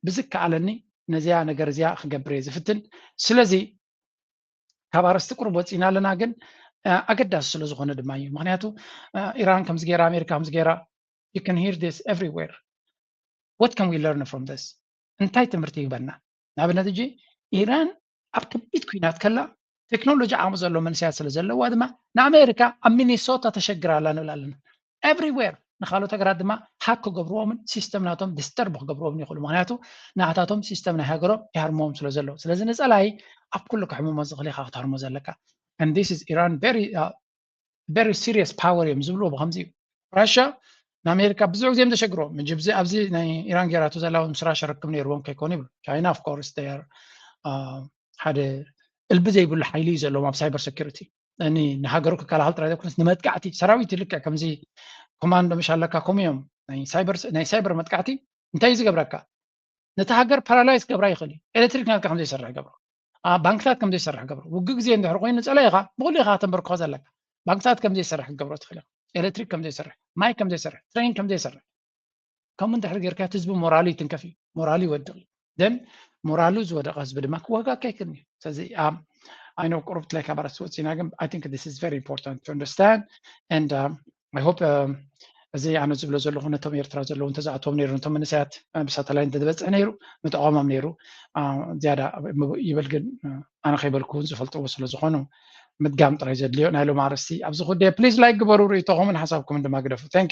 ብዝከኣለኒ ነዚያ ነገር እዚኣ ክገብር እየ ዝፍትን ስለዚ ካብ ኣረስቲ ቁሩብ ወፂና ኣለና ግን ኣገዳሲ ስለ ዝኾነ ድማ እዩ ምክንያቱ ኢራን ከምዚ ገይራ ኣሜሪካ ከምዚ ገይራ you can hear this everywhere what can we learn from this እንታይ ትምህርቲ ይህበና ንኣብነት እጂ ኢራን ኣብ ከቢድ ኩናት ከላ ቴክኖሎጂ ዓቕሚ ዘለዎ መንስያት ስለ ዘለዋ ድማ ንኣሜሪካ ኣብ ሚኒሶታ ተሸግራ ኣላ ንብል ኣለና everywhere ንካልኦት ሃገራት ድማ ሃክ ክገብርዎምን ሲስተም ናቶም ዲስተርብ ክገብርዎምን ይኽእሉ። ምክንያቱ ንኣታቶም ሲስተም ናይ ሃገሮም ይሃርምዎም ስለ ዘለዉ። ስለዚ ንፀላኢ ኣብ ኩሉ ክሕምሞ ዝኽእል ኢኻ ክትሃርሞ ዘለካ። And this is Iran very very serious power እዮም ዝብልዎ ብከምዚ እዩ። ራሻ ንኣሜሪካ ብዙሕ ግዜ እዮም ዘሸግርዎም። ምጅብዚ ኣብዚ ናይ ኢራን ጌራቶ ዘላ እውን ምስ ራሻ ርክብ ነይርዎም ከይኮኑ ይብሉ። ቻይና of course ሓደ እልቢ ዘይብሉ ሓይሊ እዩ ዘለዎም ኣብ ሳይበር ሴኩሪቲ። ንሃገሩ ክከላኸል ጥራይ ዘይኮነስ ንመጥቃዕቲ ሰራዊት ልክዕ ከምዚ ኮማንዶ ምሽ ኣለካ ከምኡ እዮም። ናይ ሳይበር መጥቃዕቲ እንታይ እዩ ዝገብረካ? ነቲ ሃገር ፓራላይዝ ክገብራ ይኽእል እዩ። ኤሌክትሪክ ናትካ ከም ዘይሰርሕ ይገብሮ፣ ባንክታት ከም ዘይሰርሕ ይገብሮ። ውግእ ግዜ እንድሕር ኮይኑ ጸላኢኻ ብኹሉ ኢኻ ከተንበርክኾ ዘለካ። ባንክታት ከም ዘይሰርሕ ክትገብሮ ትኽእል ኢኻ። ኤሌክትሪክ ከም ዘይሰርሕ፣ ማይ ከም ዘይሰርሕ፣ ትሬን ከም ዘይሰርሕ። ከምኡ እንድሕር ጌርካ እቲ ህዝቢ ሞራሉ ይትንከፍ እዩ፣ ሞራሉ ይወድቕ እዩ። ን ሞራሉ ዝወደቐ ህዝቢ ድማ ክዋጋእ ከይክእል እዩ። ስለዚ I know ቁሩብ ትለካ ባረስ ወፂና ግን I think this is very important to understand and I hope እዚ ኣነ ዝብሎ ዘለኹ ነቶም ኤርትራ ዘለዉ እንተዝኣትዎም ነይሩ ነቶም መንእሰያት ብሳተላይት እንተዝበፅሕ ነይሩ ምጠቐሞም ነይሩ። ዝያዳ ይበል ግን ኣነ ከይበልኩ እውን ዝፈልጥዎ ስለ ዝኾኑ ምድጋም ጥራይ ዘድልዮ ናይ ሎም ኣርእስቲ ኣብዚ ጉዳይ please like ግበሩ ርእይቶኹምን ሓሳብኩምን ድማ ግደፉ። Thank you.